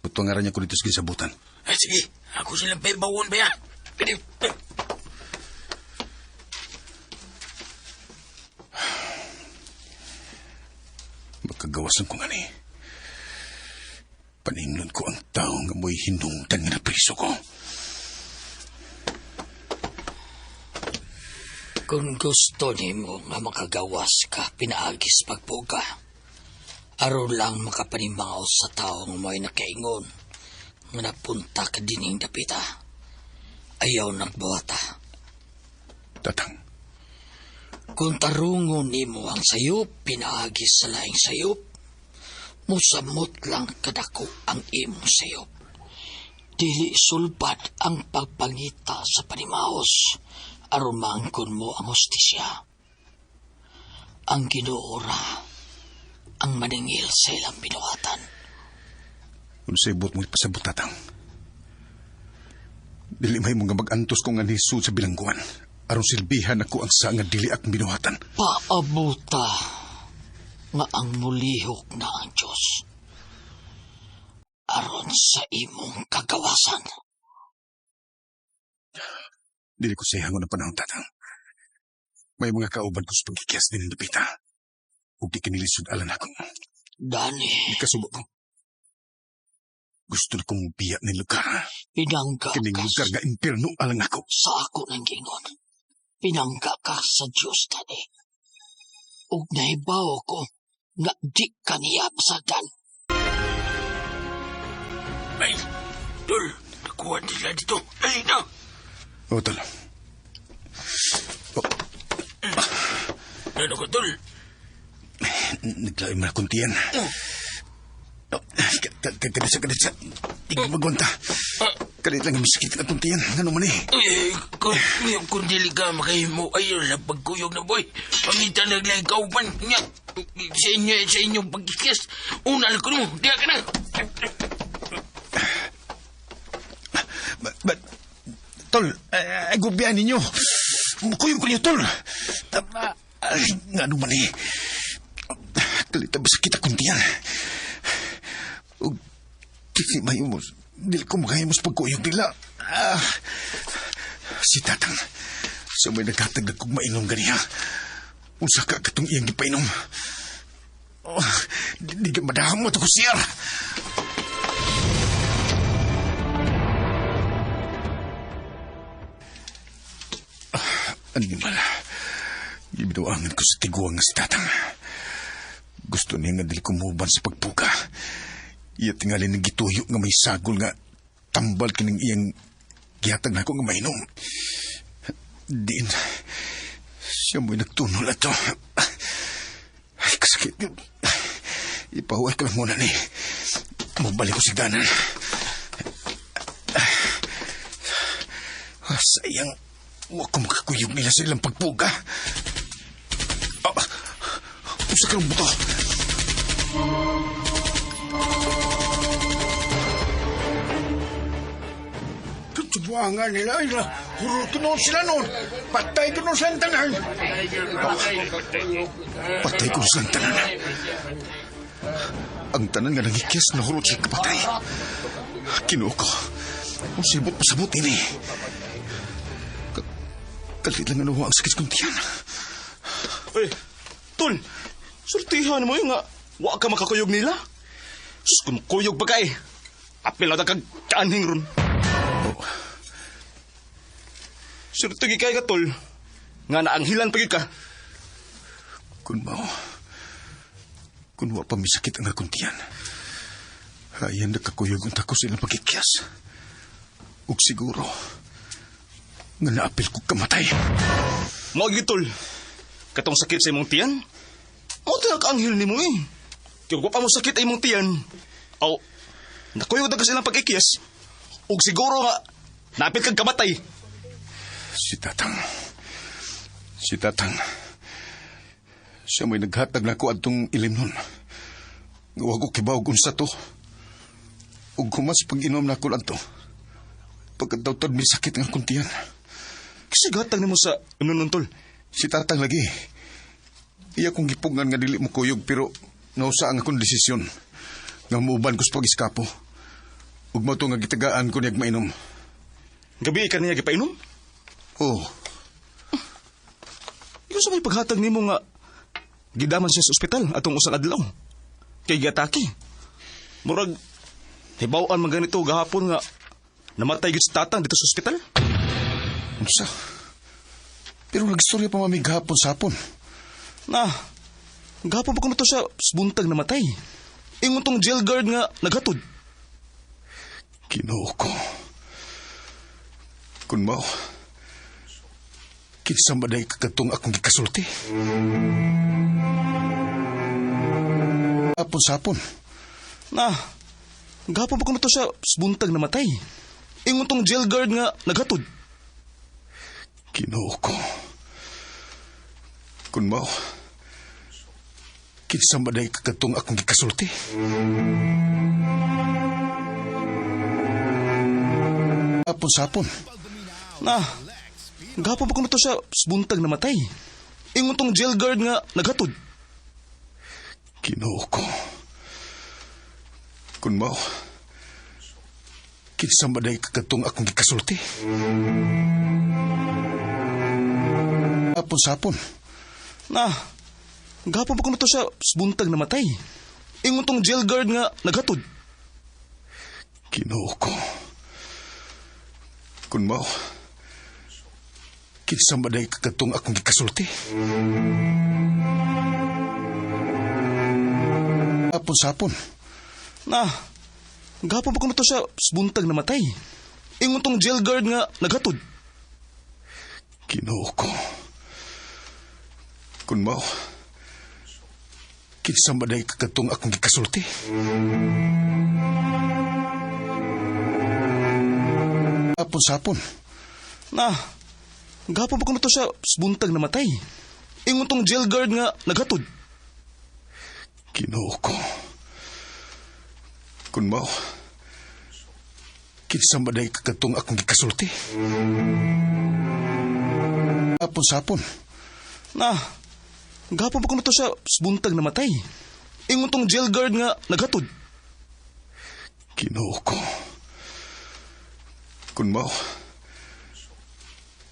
Buto nga niya ko dito sa gisabutan. Ay, sige. Ako silang paibawon, bay, ha? Pwede. Makagawas lang kong ani. Paninglon ko ang tao nga mo'y hinungdan nga napriso ko. Kung gusto nimo nga makagawas ka, pinaagis pagpuga. Aron lang makapanimangaw sa tao nga mo'y nakaingon nga napunta ka dining dapita. Ayaw nagbuhata. Tatang. Kung tarungon nimo ang sayop, pinaagis sa laing sayop, musamot lang kadako ang imong sayop. Dili sulbad ang pagpangita sa panimaos, aron maangkon mo ang hustisya. Ang Ginoo ra ang maningil sa ilang binuhatan. Unsay buot mo ipasabot, Tatang? Dili may mga mag-antos kong anisud sa bilangguan. Aron silbihan ako ang sa nga dili akong binuhatan. Paabuta nga ang mulihok na ang Diyos. Aron sa imong kagawasan. Dili ko sayang ng panahon, Tatang. May mga kauban ko sa pagkikias din ng dapita. Ug di kinilisod alan ako. Dani. Di kasubo ko. Gusto na kong biya ni lugar. Pinangga Kining lugar nga impierno alang ako. Sa ako ng gingon. Pinangga ka sa Diyos, Dani. Ug nahibaw ko nga di ka niya pasagdan. Ay, tol, nakuha nila dito. Dali na! O, tol. Oh. Ano ka, tol? Naglayo man akong tiyan. Kadisa, kadisa. Di ko magwanta. Kalit lang ang masakit na akong tiyan. Ano man eh? Kung dili ka makahimo, ayaw lang pagkuyog na, boy. Pangitan naglaing kauban niya. Sa inyong pagkikis. Una lang ko mo. Diya ka na. But, tol, ay gubyan ninyo. Kuyog ko niyo, tol. Ano man eh. Kalit ang masakit akong tiyan. Dili mahimos. Dili ko makahimos pagkuyog nila. Si Tatang, sa may naghatag na kong mainom ganiha. Unsa ka katong iyang gipainom. Oh, di ka madaham mo ito ko siyar. Animal. Gibinuangan ko sa tiguang nga si Tatang. Gusto niya nga dili kumuban sa pagpuka. Iya tingali ng gituyo nga may sagol nga tambal kining iyang gihatag na ako nga mainom. Diin, siya mo'y nagtunol ato. Ay, kasakit. Ipahuway ko lang muna ni. Mabalik ko sa ganan. Sayang, huwag ko makakuyog nila sa ilang pagpuga. Usa ka ng buto. Tubuangan nila, hurot ko noon sila noon. Patay ko noon silang tanan. Patay ko silang tanan. Ang tanan nga nangikis na hurot siya kapatay. Kinuo ko. Ang sibot pasabot ini. Kalit lang ano ang sakit kong tiyan. Uy, tol, sultihan mo yung nga, wa ka makakuyog nila. Sus, kung kuyog pa ka eh. Apil na kag kaanhing ron. Surto gid kay ka, tol. Nga naanghilan pa gyud ka. Kun mao, kun wa pa misakit ang akong tiyan, ayan nakakuyog unta ko silang pagkikyas. Ug siguro, nga naapil ko kamatay. Mao gyud, tol. Katong sakit sa imong tiyan, mao to nakaanghil nimo eh. Kaya wa pa mo sakit ang imong tiyan, aw, nakuyog na ka silang pagkikyas. Ug siguro nga, naapil kag kamatay. Si Tatang. Si Tatang. Siya may naghatag na ko adtong ilim nun. Wa ko kibaw kung sa to. Ug humas pag-inom na ko adto. Pagkatawtad may sakit nga akong tiyan. Kasi gatag nimo sa inom nun, tol. Si Tatang lagi. Iya kong gipugngan nga dili mo kuyog pero nausa ang akong desisyon. Nga muuban ko sa pag-iskapo. Ug mao to nga gitagaan ko niyag mainom. Gabi ka niya gipainom? Oo. Ikaw sa may paghatag nimo nga gidaman siya sa ospital atong usang adlaw. Kay giatake. Murag hibaw-an man ganito gahapon nga namatay gyud si Tatang dito sa ospital. Unsa? Pero nagstorya pa mami gahapon sa hapon. Na, gahapon pa kuno to siya buntag namatay. Ingon tong jail guard nga naghatod. Ginoo ko. Kun mao, kinsa man day kakatong akong gikasulti? Hapon sa hapon. Na, gahapon pa kuno to siya buntag namatay. Ingon tong jail guard nga naghatod. Ginoo ko. Kun mao, kinsa man day kakatong akong gikasulti? Hapon sa hapon. Na, gahapon pa kuno to siya buntag namatay. Ingon tong jail guard nga naghatod. Ginoo ko. Kun mao, kinsa man day kakatong akong gikasulti? Hapon sa hapon. Na, gahapon pa kuno to siya buntag namatay. Ingon tong jail guard nga naghatod. Ginoo ko. Kun mao, kinsa man day kakatong akong gikasulti? Hapon sa hapon. Na, gahapon pa kuno to siya buntag namatay. Ingon tong jail guard nga naghatod. Ginoo ko. Kun mao, kinsa man day kakatong akong gikasulti? Hapon sa hapon. Na, gahapon pa kuno to siya buntag namatay. Ingon tong jail guard nga naghatod. Ginoo ko. Kun mao, kinsa man day kakatong akong gikasulti? Hapon sa hapon. Na, gahapon pa kuno to siya buntag namatay. Ingon tong jail guard nga naghatod. Ginoo ko. Kun mao,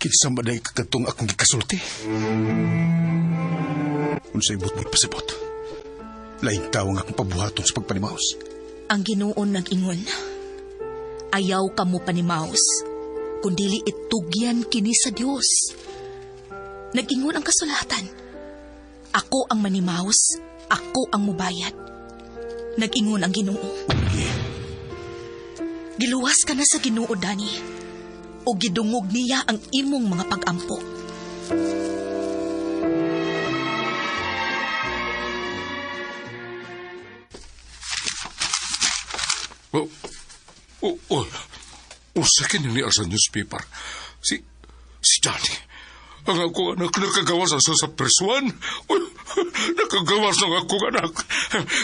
kinsa man day kakatong akong gikasulti? Unsay butbut pasibot? Laing tawo nga akong pabuhaton sa pagpanimaos. Ang Ginoo nag-ingon, ayaw ka mo panimaos, kundili itugyan kini sa Dios. Nag-ingon ang kasulatan, ako ang manimaos, ako ang mubayad. Nag-ingon ang Ginoo. Giluwas ka na sa Ginoo, Dani, o gidungog niya ang imong mga pag-ampo. Oh, oh, oh. Usa kini niya sa newspaper. Si Johnny. Ang akong anak nakagawas sa sa prisuan. Uy, nakagawas ng akong anak.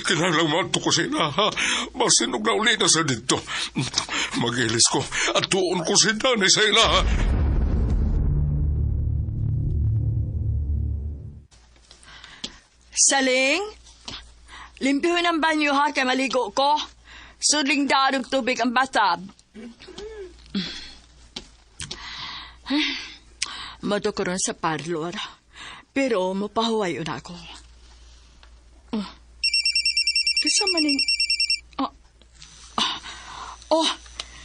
Kinahanglang maadto ko sila, ha? Masinog na uli na sa dito. Magilis ko at tuon ko si Danny sa ila, ha? Saling, limpyuhin ang banyo ha, kay maligo ko. Sudling daan og tubig ang bathtub. Mato ko ron sa parlor. Pero mapahuway na ako. Oh. Kisa maning... Oh. Oh,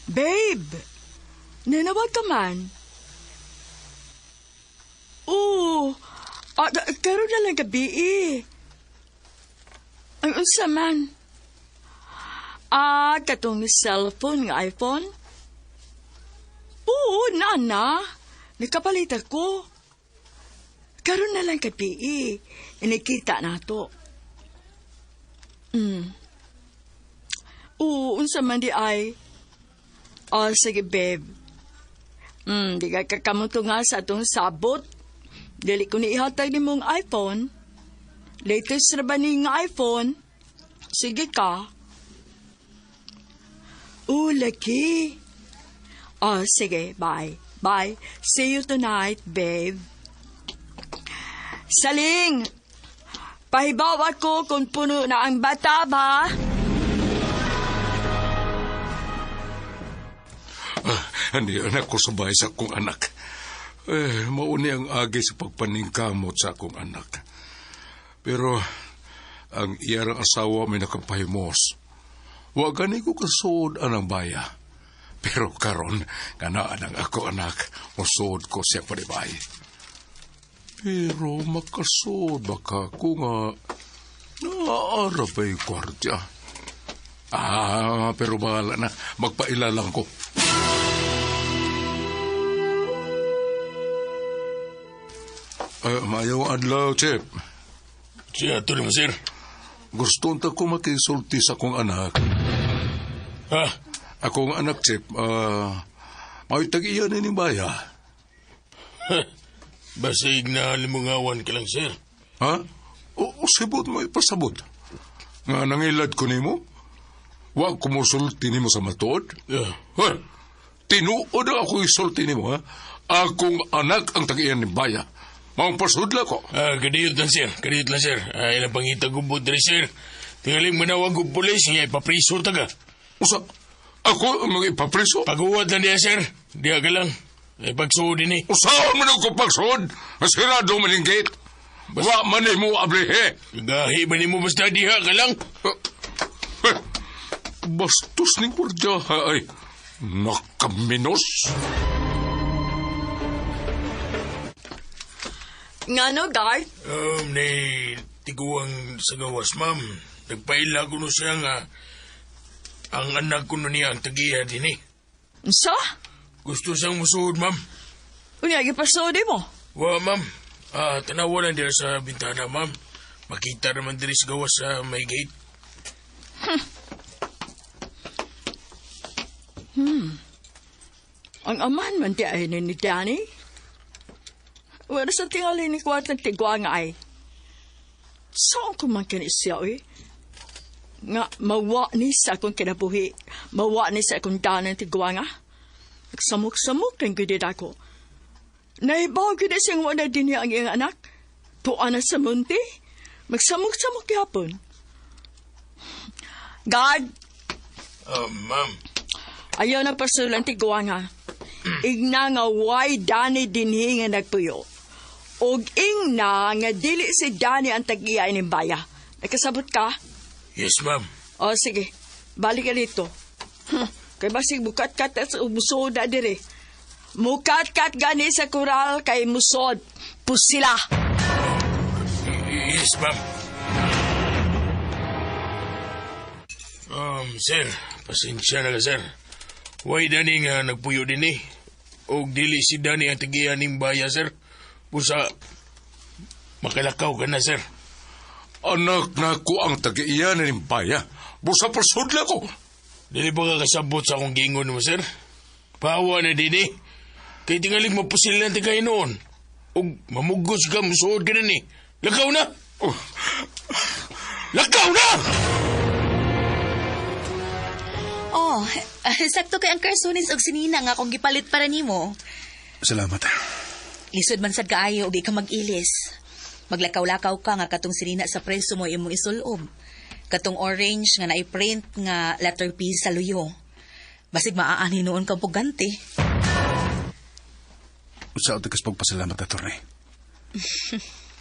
babe! Nanawag ka man. Karon na lang gabi eh. Ang unsa man. Ah, katong cellphone nga iPhone? Oo, na. Nakapalit ako. Karon na lang gabi eh. Inikita na to. Oo, unsa man di ay. Oh, sige, babe. Di ka kakamuto nga sa atong sabot. Dili ko ni ihatag ni mong iPhone. Latest na ba ni nga iPhone? Sige ka. Oh, laki. Oh, sige, bye. Bye. See you tonight, babe. Saling! Pahibaw ako kung puno na ang bata ba? Hindi anak ko sabay sa akong anak. Eh, mauni ang agi sa pagpaningkamot sa akong anak. Pero ang iyarang asawa may nakapahimos. Wa gani ko kasuod anang baya. Pero karon kanaan ang ako anak, musuod ko siya panibay. Pero makasuod baka ko nga naarabay gwardya. Ah, pero bahala na, magpailalang ko. Maayong adlaw, Chip. Siya, tuloy mo, sir. Gusto ta ko makisulti sa akong anak. Ha? Akong anak, Chip, may tag-iya ni baya. Basig na limungawan ka lang, sir. Ha? O, sibot mo ipasabot. Nga nangilad ko nimo? Wa ko mosulti nimo sa matuod? Yeah. Hoy, tinuod ako isulti nimo, ha? Akong anak ang tag-iya ni baya. Maong pasudla ko. Ah, kadiyot lang, sir. Kadiyot lang, sir. Ay, ilang pangita gubod rin, sir. Tingaling manawag og pulis, nga ipapriso taga. Usa, ako ang mga ipapriso? Pag-uwat lang diya, sir. Diya ka lang. Ay, pagsuod din eh. Usaon man ako pagsuod? Masirado man yung gate. Wa man mo ablihe. Gahi ba ni mo basta diha ka lang? Eh, bastos ni gwardya ay nakaminos. Ngano, guard? Nay, tiguang sa gawas, ma'am. Nagpaila ko no siya nga ang anak ko no niya ang tagiya din eh. Unsa? Gusto siyang musuod, ma'am. Unya, gipasuod mo? Wa, ma'am. Ah, tanawa lang dira sa bintana, ma'am. Makita naman diri sa gawas sa may gate. Ang aman man di ay ni Danny. Wala sa tingali ni kwat ng tigwa nga ay. Saan ko man kani siya, eh? Nga, mawa ni sa akong kinabuhi. Mawa ni sa akong danan tigwa nga. Nagsamok-samok ang gudid ako. Naibaw gud siyang wala din niya ang iyang anak. Tuwa na sa munti. Magsamok-samok yapon. God! Ma'am. Ayaw na pasulan tigwa nga. Igna nga why Danny dinhi nga nagpuyo. Og ingna nga dili si Danny ang tag-iya ining baya. Nakasabot ka? Yes, ma'am. O sige, balik ka dito. Kay basig bukat-kat at musoda dire. Mukat-kat gani sa kural kay musod. Pusila. Yes, ma'am. Sir, pasensya na ka, sir. Why Danny nga nagpuyo din eh? Og dili si Danny ang tagiya ning baya, sir. Busa, makalakaw ka na, sir. Anak na ko ang tagiya ning baya. Busa pasudla ko. Dili ba ka kasabot sa akong gingon mo, sir? Pawa na din eh. Kay tingalig mapusil lang tigay noon. Og mamugos ka, musuod ka na ni. Lakaw na! Oh. Lakaw na! Oh, sakto kay ang karsunis og sinina nga akong gipalit para nimo. Salamat. Lisod man sad kaayo og di ka mag-ilis. Maglakaw-lakaw ka nga katong sinina sa preso mo imong isulob. Katong orange nga naiprint nga letter P sa luyo. Basig maaani noon kang pugante. Usa og tagas pagpasalamat, attorney.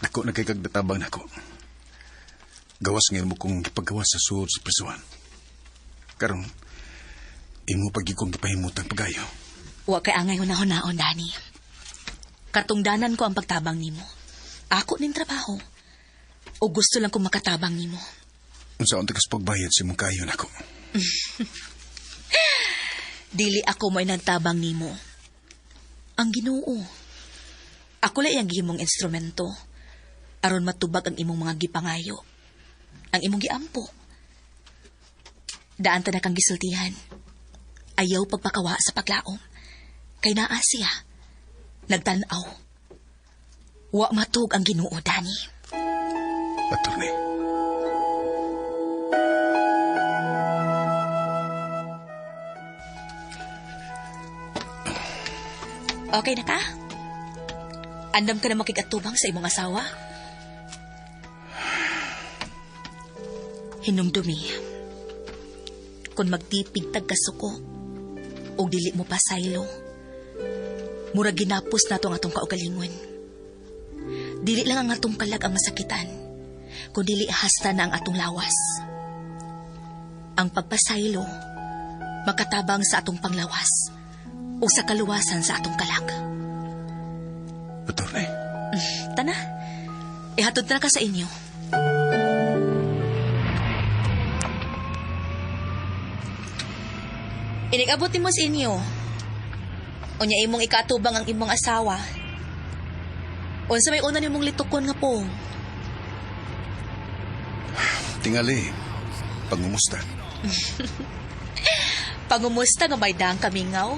Dako na kay kagdatabang nako. Gawas ngayon mo kong gipagawas sa suod sa prisuan. Karon, imo pagi kong gipahimutang pagayo. Wa kay angay hunahon-naon, Dani. Katungdanan ko ang pagtabang nimo. Ako ning trabaho. O gusto lang kong makatabang nimo. Unsaon ta kas pagbayad sa imong kaayo nako? Dili ako mo'y nagtabang nimo. Ang Ginoo. Ako lang iyang gihimong instrumento aron matubag ang imong mga gipangayo. Ang imong giampo. Daan ta na kang gisultihan. Ayaw pagpakawa sa paglaom. Kay naa siya. Nagtan-aw. Wa matug ang Ginoo, Dani. Attorney. Okay na ka? Andam ka na makig-atubang sa imong asawa? Hinumdumi. Kung magtipig tagkasuko, o dili mo pasaylo, murag ginapos nato ang atong kaugalingon. Dili lang ang atong kalag ang masakitan, kun dili hasta na ang atong lawas. Ang pagpasaylo, makatabang sa atong panglawas, o sa kaluwasan sa atong kalag. Attorney. Tana, ihatod na ka sa inyo. Inikabot nimo sa inyo. Unya imong ikatubang ang imong asawa. Unsa may una nimong litukon nga pong? Tingali, pangumusta. Pangumusta nga may daang kamingaw?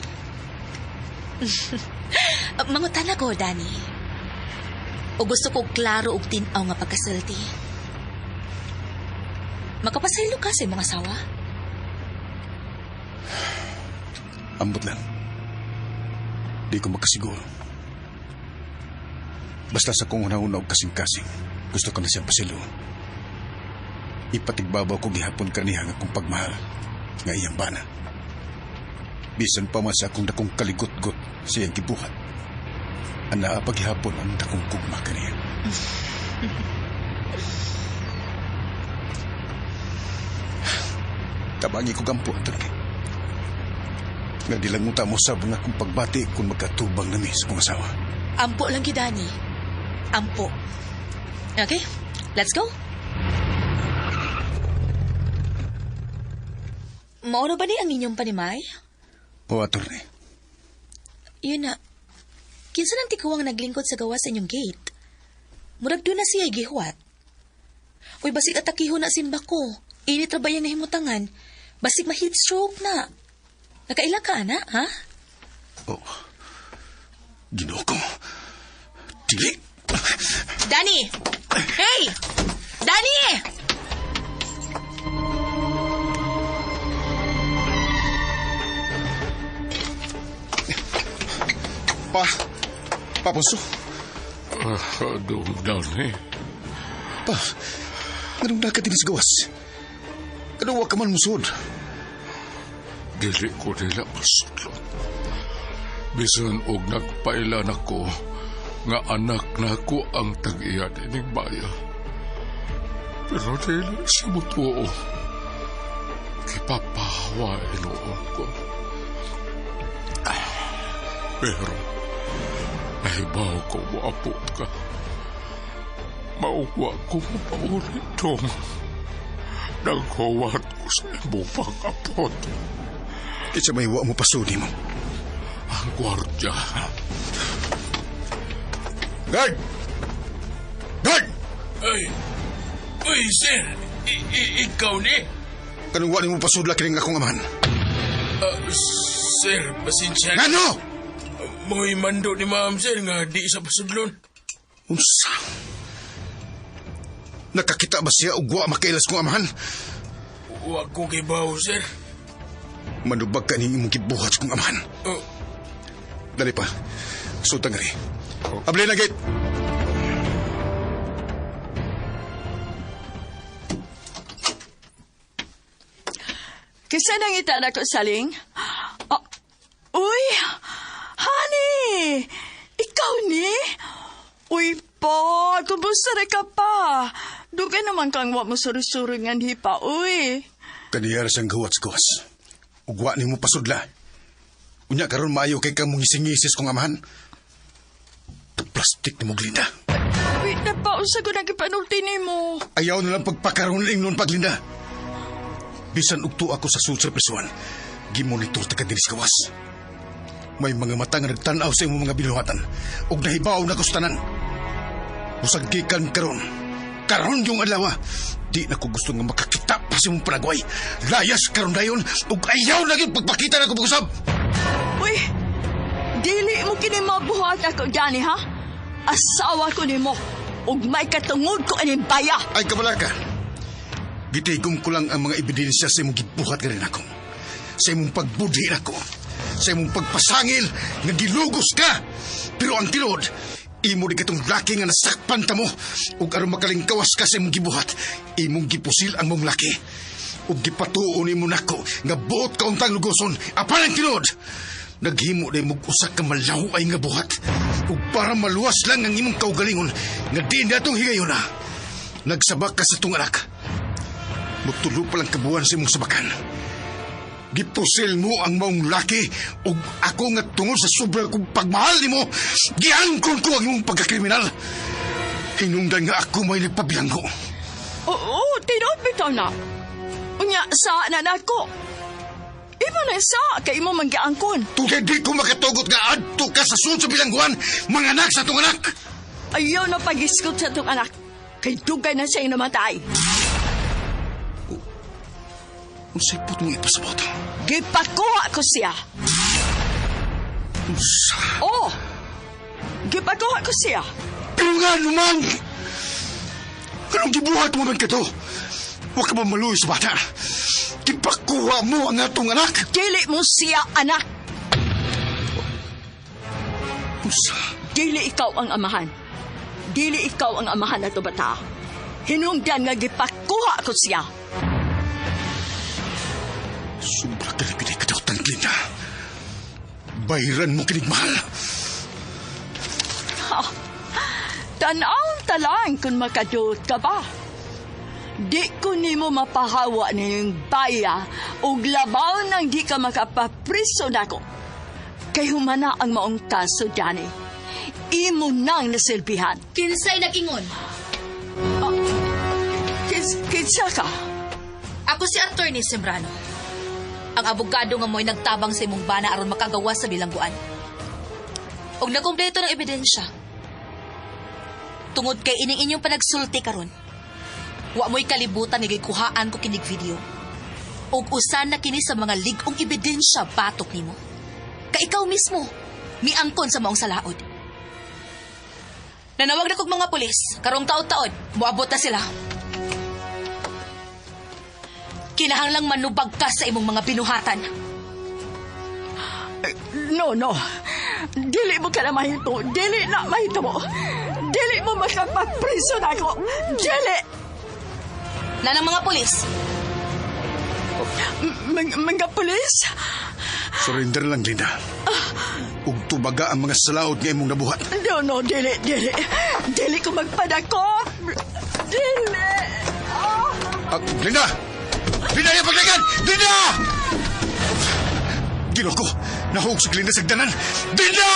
Mangutana ko, Dani. O gusto ko klaro og tin-aw nga pagkasulti. Makapasaylo ka sa imong asawa? Ambot lang. Di ko makasiguro. Basta sa kong una-una og kasing-kasing, gusto ko na siyang pasiluon. Ipatigbabaw ko gihapon kaniya nga akong pagmahal nga iyang bana. Bisan pa man sa akong dakong kaligot-got sa iyang gibuhat. Anaa paghihapon ang dakong gugma kaniya. Tabangi ko gampo, Atty. Nga dilanguta mo sab nga akong pagbati kung magkatubang nami sa kong asawa. Ampo lang gyud, Dani. Ampo. Okay, let's go. Mauro ba ni ang inyong panimay? O, attorney. Yun na. Kinsa nang tikuwang naglingkod sa gawas sa inyong gate? Murag doon na siya gihuwat. Uy, basig atakiho na simba ko. Init ra ba yung nahimutangan? Basig ma-heat stroke na. Nakaila ka, ana, ha? Oh. Ginoo ko. Dili. Danny! Hey! Danny! Pa. Pa, Ponso. Dong, Danny. Pa, anong nakatinis gawas? Anong wa ka man musod? Dili ko nila masudlon. Bisan og nagpailan ako nga anak nako ang tag-iya dining baya. Pero dili siya mutuo. Kipapawa inuon ko. Pero nahibaw ko moapot ka. Mauwa ko mapaulit dong. Naghuwat ko sa imong pag-apot. Kinsa may wa mo pasuni mo? Ang gwardya. Guard! Guard! Ay! Uy, sir! Ikaw ni? Kanong wa nimo pasudla kining akong amahan? Sir, pasensya. Ngano? Mo'y mando ni ma'am, sir, nga di sa pasudlon. Unsa? Nakakita ba siya og wa makailas kong amahan? Wa ko kibaw, sir. Manubag ka ning imong gibuhat sa kong amahan. Oh. Dali pa. Sultan ngari. Abli na gate. Kinsa nang ita na ko saling? Oh, uy! Honey! Ikaw ni? Uy pa, kumusta ra ka pa? Dugay naman kang wa mo suri-suri nga hipa, uy. Kaniyara siyang gawat sa gawas. Ugwa ni mo pasudla. Unya karon maayo kay kang mungising-ngisis kong amahan. Plastik ni mo, Glinda. Uy, Napaunsa ko na gipanulti nimo. Ayaw na lang pagpakaroon nun paglinda. Bisan ugto ako sa sulod sa prisuan, gimonitor ta ka dinis gawas. May mga mata nga nagtan-aw sa imong mga binuhatan ug nahibaw na ko sa tanan. Usag gikan karon. Karon yung adlaw. Di na ko gusto nga makakita pa sa imong panagway. Layas karon dayon ug ayaw na gyud pagpakita na ko pag-usab. Uy, dili mo kini mabuhat ako, Johnny, ha? Asawa ko nimo. Ug may katungod ko aning baya. Ay, kabala ka. Gitigom ko lang ang mga ebidensya sa imong gibuhat ka rin ako. Sa imong pagbudhi nako. Sa imong pagpasangil nga gilugos ka. Pero ang tinuod, imo di katong laki nga nasakpan ta mo. Ug aron makalingkawas ka sa imong gibuhat, imong gipusil ang mong laki. Ug gipatuon nimo nako nga buot ka untang lugoson. Apan ang tinuod, naghimo na imong usa ka malaway nga buhat. Ug para maluwas lang ang imong kaugalingon nga di na itong higayon na. Nagsabak ka sa itong anak. Mutulo pa lang kabuan sa imong sabakan. Gipusil mo ang maong laki ug ako nga tungod sa sobra kong pagmahal nimo, giangkon ko ang imong pagkakriminal. Hinungdan nga ako may nagpabilanggo. Oo, tinuod bitaw na. Unya, sa na nako. Imo na sa, kay imo man giangkon. Tugay di ko makatugot nga adto ka sa sulod sa bilangguan, mga anak sa itong anak. Ayaw na pag-iskot sa itong anak. Kay dugay na siyang namatay. Unsay put mong ipasabot? Gipakuha ko siya. Unsa? Oo. Gipakuha ko siya. Pero nga naman! Anong gibuhat mo man kato? Huwag ka mamaluy sa bata. Gipakuha mo ang atong anak. Dili mo siya anak. Unsa? Dili ikaw ang amahan. Dili ikaw ang amahan na to bata. Hinungdan nga gipakuha ko siya. Sobra ka na pinagkadautan, Glinda. Bayran mo kinig mahal. Ha, tanaw talang kung makaduot ka ba. Di ko nimo mapahawa ninyong baya ug labaw nang di ka makapapriso nako. Kay humana ang maong kaso, Danny. Imo nang nasilbihan. Kinsay nag-ingon? Kinsa ka? Ako si Attorney Sembrano. Ang abogado nga mo'y nagtabang sa imong bana aron makagawa sa bilangguan. Og nakumpleto ng ebidensya. Tungod kay ining inyong panagsulti karon. Wa mo'y kalibutan nga gikuhaan ko kinig video. Og usan na kini sa mga lig-ong ebidensya batok nimo. Ka ikaw mismo miangkon sa maong salaod. Nanawag na kog mga pulis, karong taod-taod, moabot na sila. Kinahanglang manubag ka sa imong mga binuhatan. No, no. Dili mo ka na mahito. Dili na mahito mo. Dili mo makapagpriso na ako. Dili! Nanang mga pulis. Mga pulis? Surrender lang, Linda. Ug tubaga ang mga salaod nga imong nabuhat. No, no, dili, dili. Dili ko magpadakop. Dili! Linda! Linda, yung paglagan! Linda! Ginoo ko! Nahug si Glinda sa hagdanan! Linda!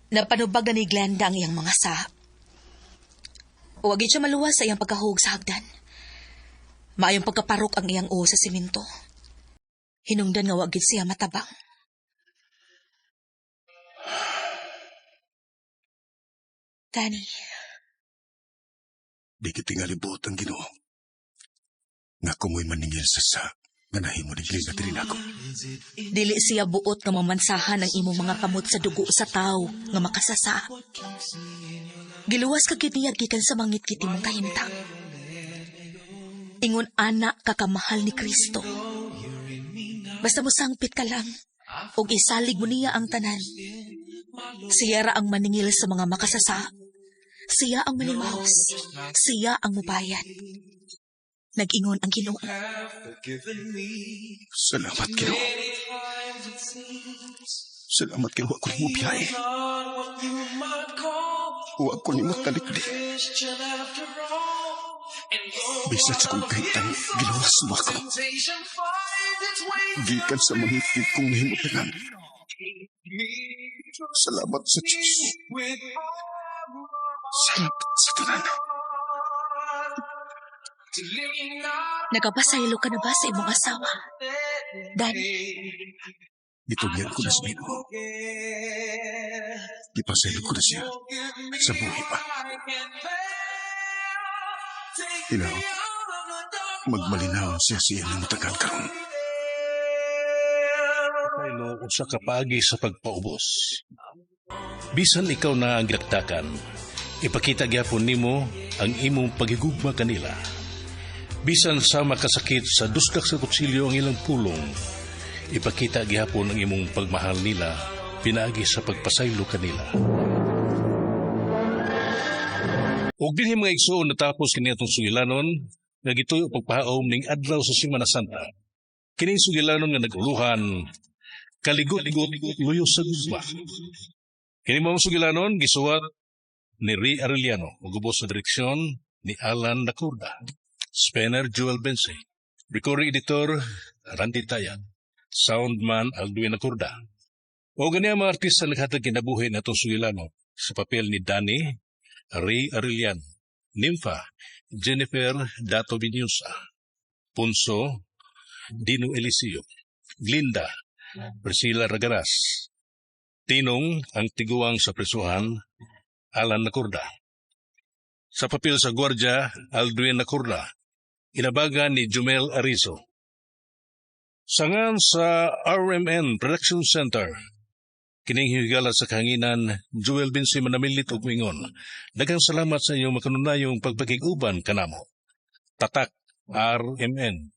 Napanubag na ni Glenda ang iyang mga sa. Huwag siya maluwas sa iyang pagkahug sa hagdan. Maayong pagkaparok ang iyang uo sa simento. Hinungdan nga wag gid siya matabang. Danny, Di kitingalibot ang Ginoo. Nga kumoy maningil sa nga nahimo ni Glinda diri nako. Dili siya buot nga mamansahan ang imong mga kamot sa dugo sa tawo nga makasasa. Giluwas ka gid niya gikan sa mangitngit imong kahimtang. Ingon ana ka kamahal ni Kristo. Basta mo sangpit ka lang ug isalig mo niya ang tanan. Siya ra ang maningil sa mga makasasa. Siya ang manimaos. Siya ang mubayan. Nag-ingon ang Ginoo. Salamat, Ginoo. Salamat kay wa ko nimo biyahe. Wa ko nimo talikdi. Bisan sa kong kahitang giluwas mo ako. Gikan sa mangikig kong nahimutangan. Salamat sa Diyos. Salamat sa tanan. Nagapasaylo ka na ba sa imong asawa? Danny, Gitugyan ko na sa Ginoo. Gipasaylo ko na siya sa buhi pa. Hinaot, magmalinaw siya sa iyang namutagan karon. Pasaylo usa ka paagi sa pagpaubos. Bisan ikaw na ang gidakdakan, ipakita gyapon nimo ang imong paghigugma kanila. Bisan sa makasakit sa dusdak sa kutsilyo ang ilang pulong, ipakita gihapon ang imong pagmahal nila pinaagi sa pagpasaylo kanila. Og dinhi, mga igsoon, natapos kini atong sugilanon nga gituyo pagpahaom ning adlaw sa Semana Santa. Kining sugilanon nga nag-uluhan Kaligot-got Luyo sa Gugma. Kini mga sugilanon gisuwat ni Ray Arellano ug ubos sa direksyon ni Alan Nacorda. Spanner Joel Bense. Recording editor Randy Tayag. Soundman Alduin Nacorda. O gani ang mga artista naghatag kinabuhi na itong sugilano sa papel ni Danny, Ray Arellano, Nympha, Jennifer Dato Vinusa, Punso, Dino Eliseo, Glinda, Priscilla Ragaras, Tinong, ang tiguang sa presuhan, Alan Nacorda. Sa papel sa gwardya, Aldwin Nacorda, inabaga ni Jumel Arizo. Sangan sa RMN Production Center, kining higala sa kahanginan, Joel Vinci manamilit og mingon. Daghang salamat sa inyong makanunayong pagpakig-uban kanamo. Tatak RMN.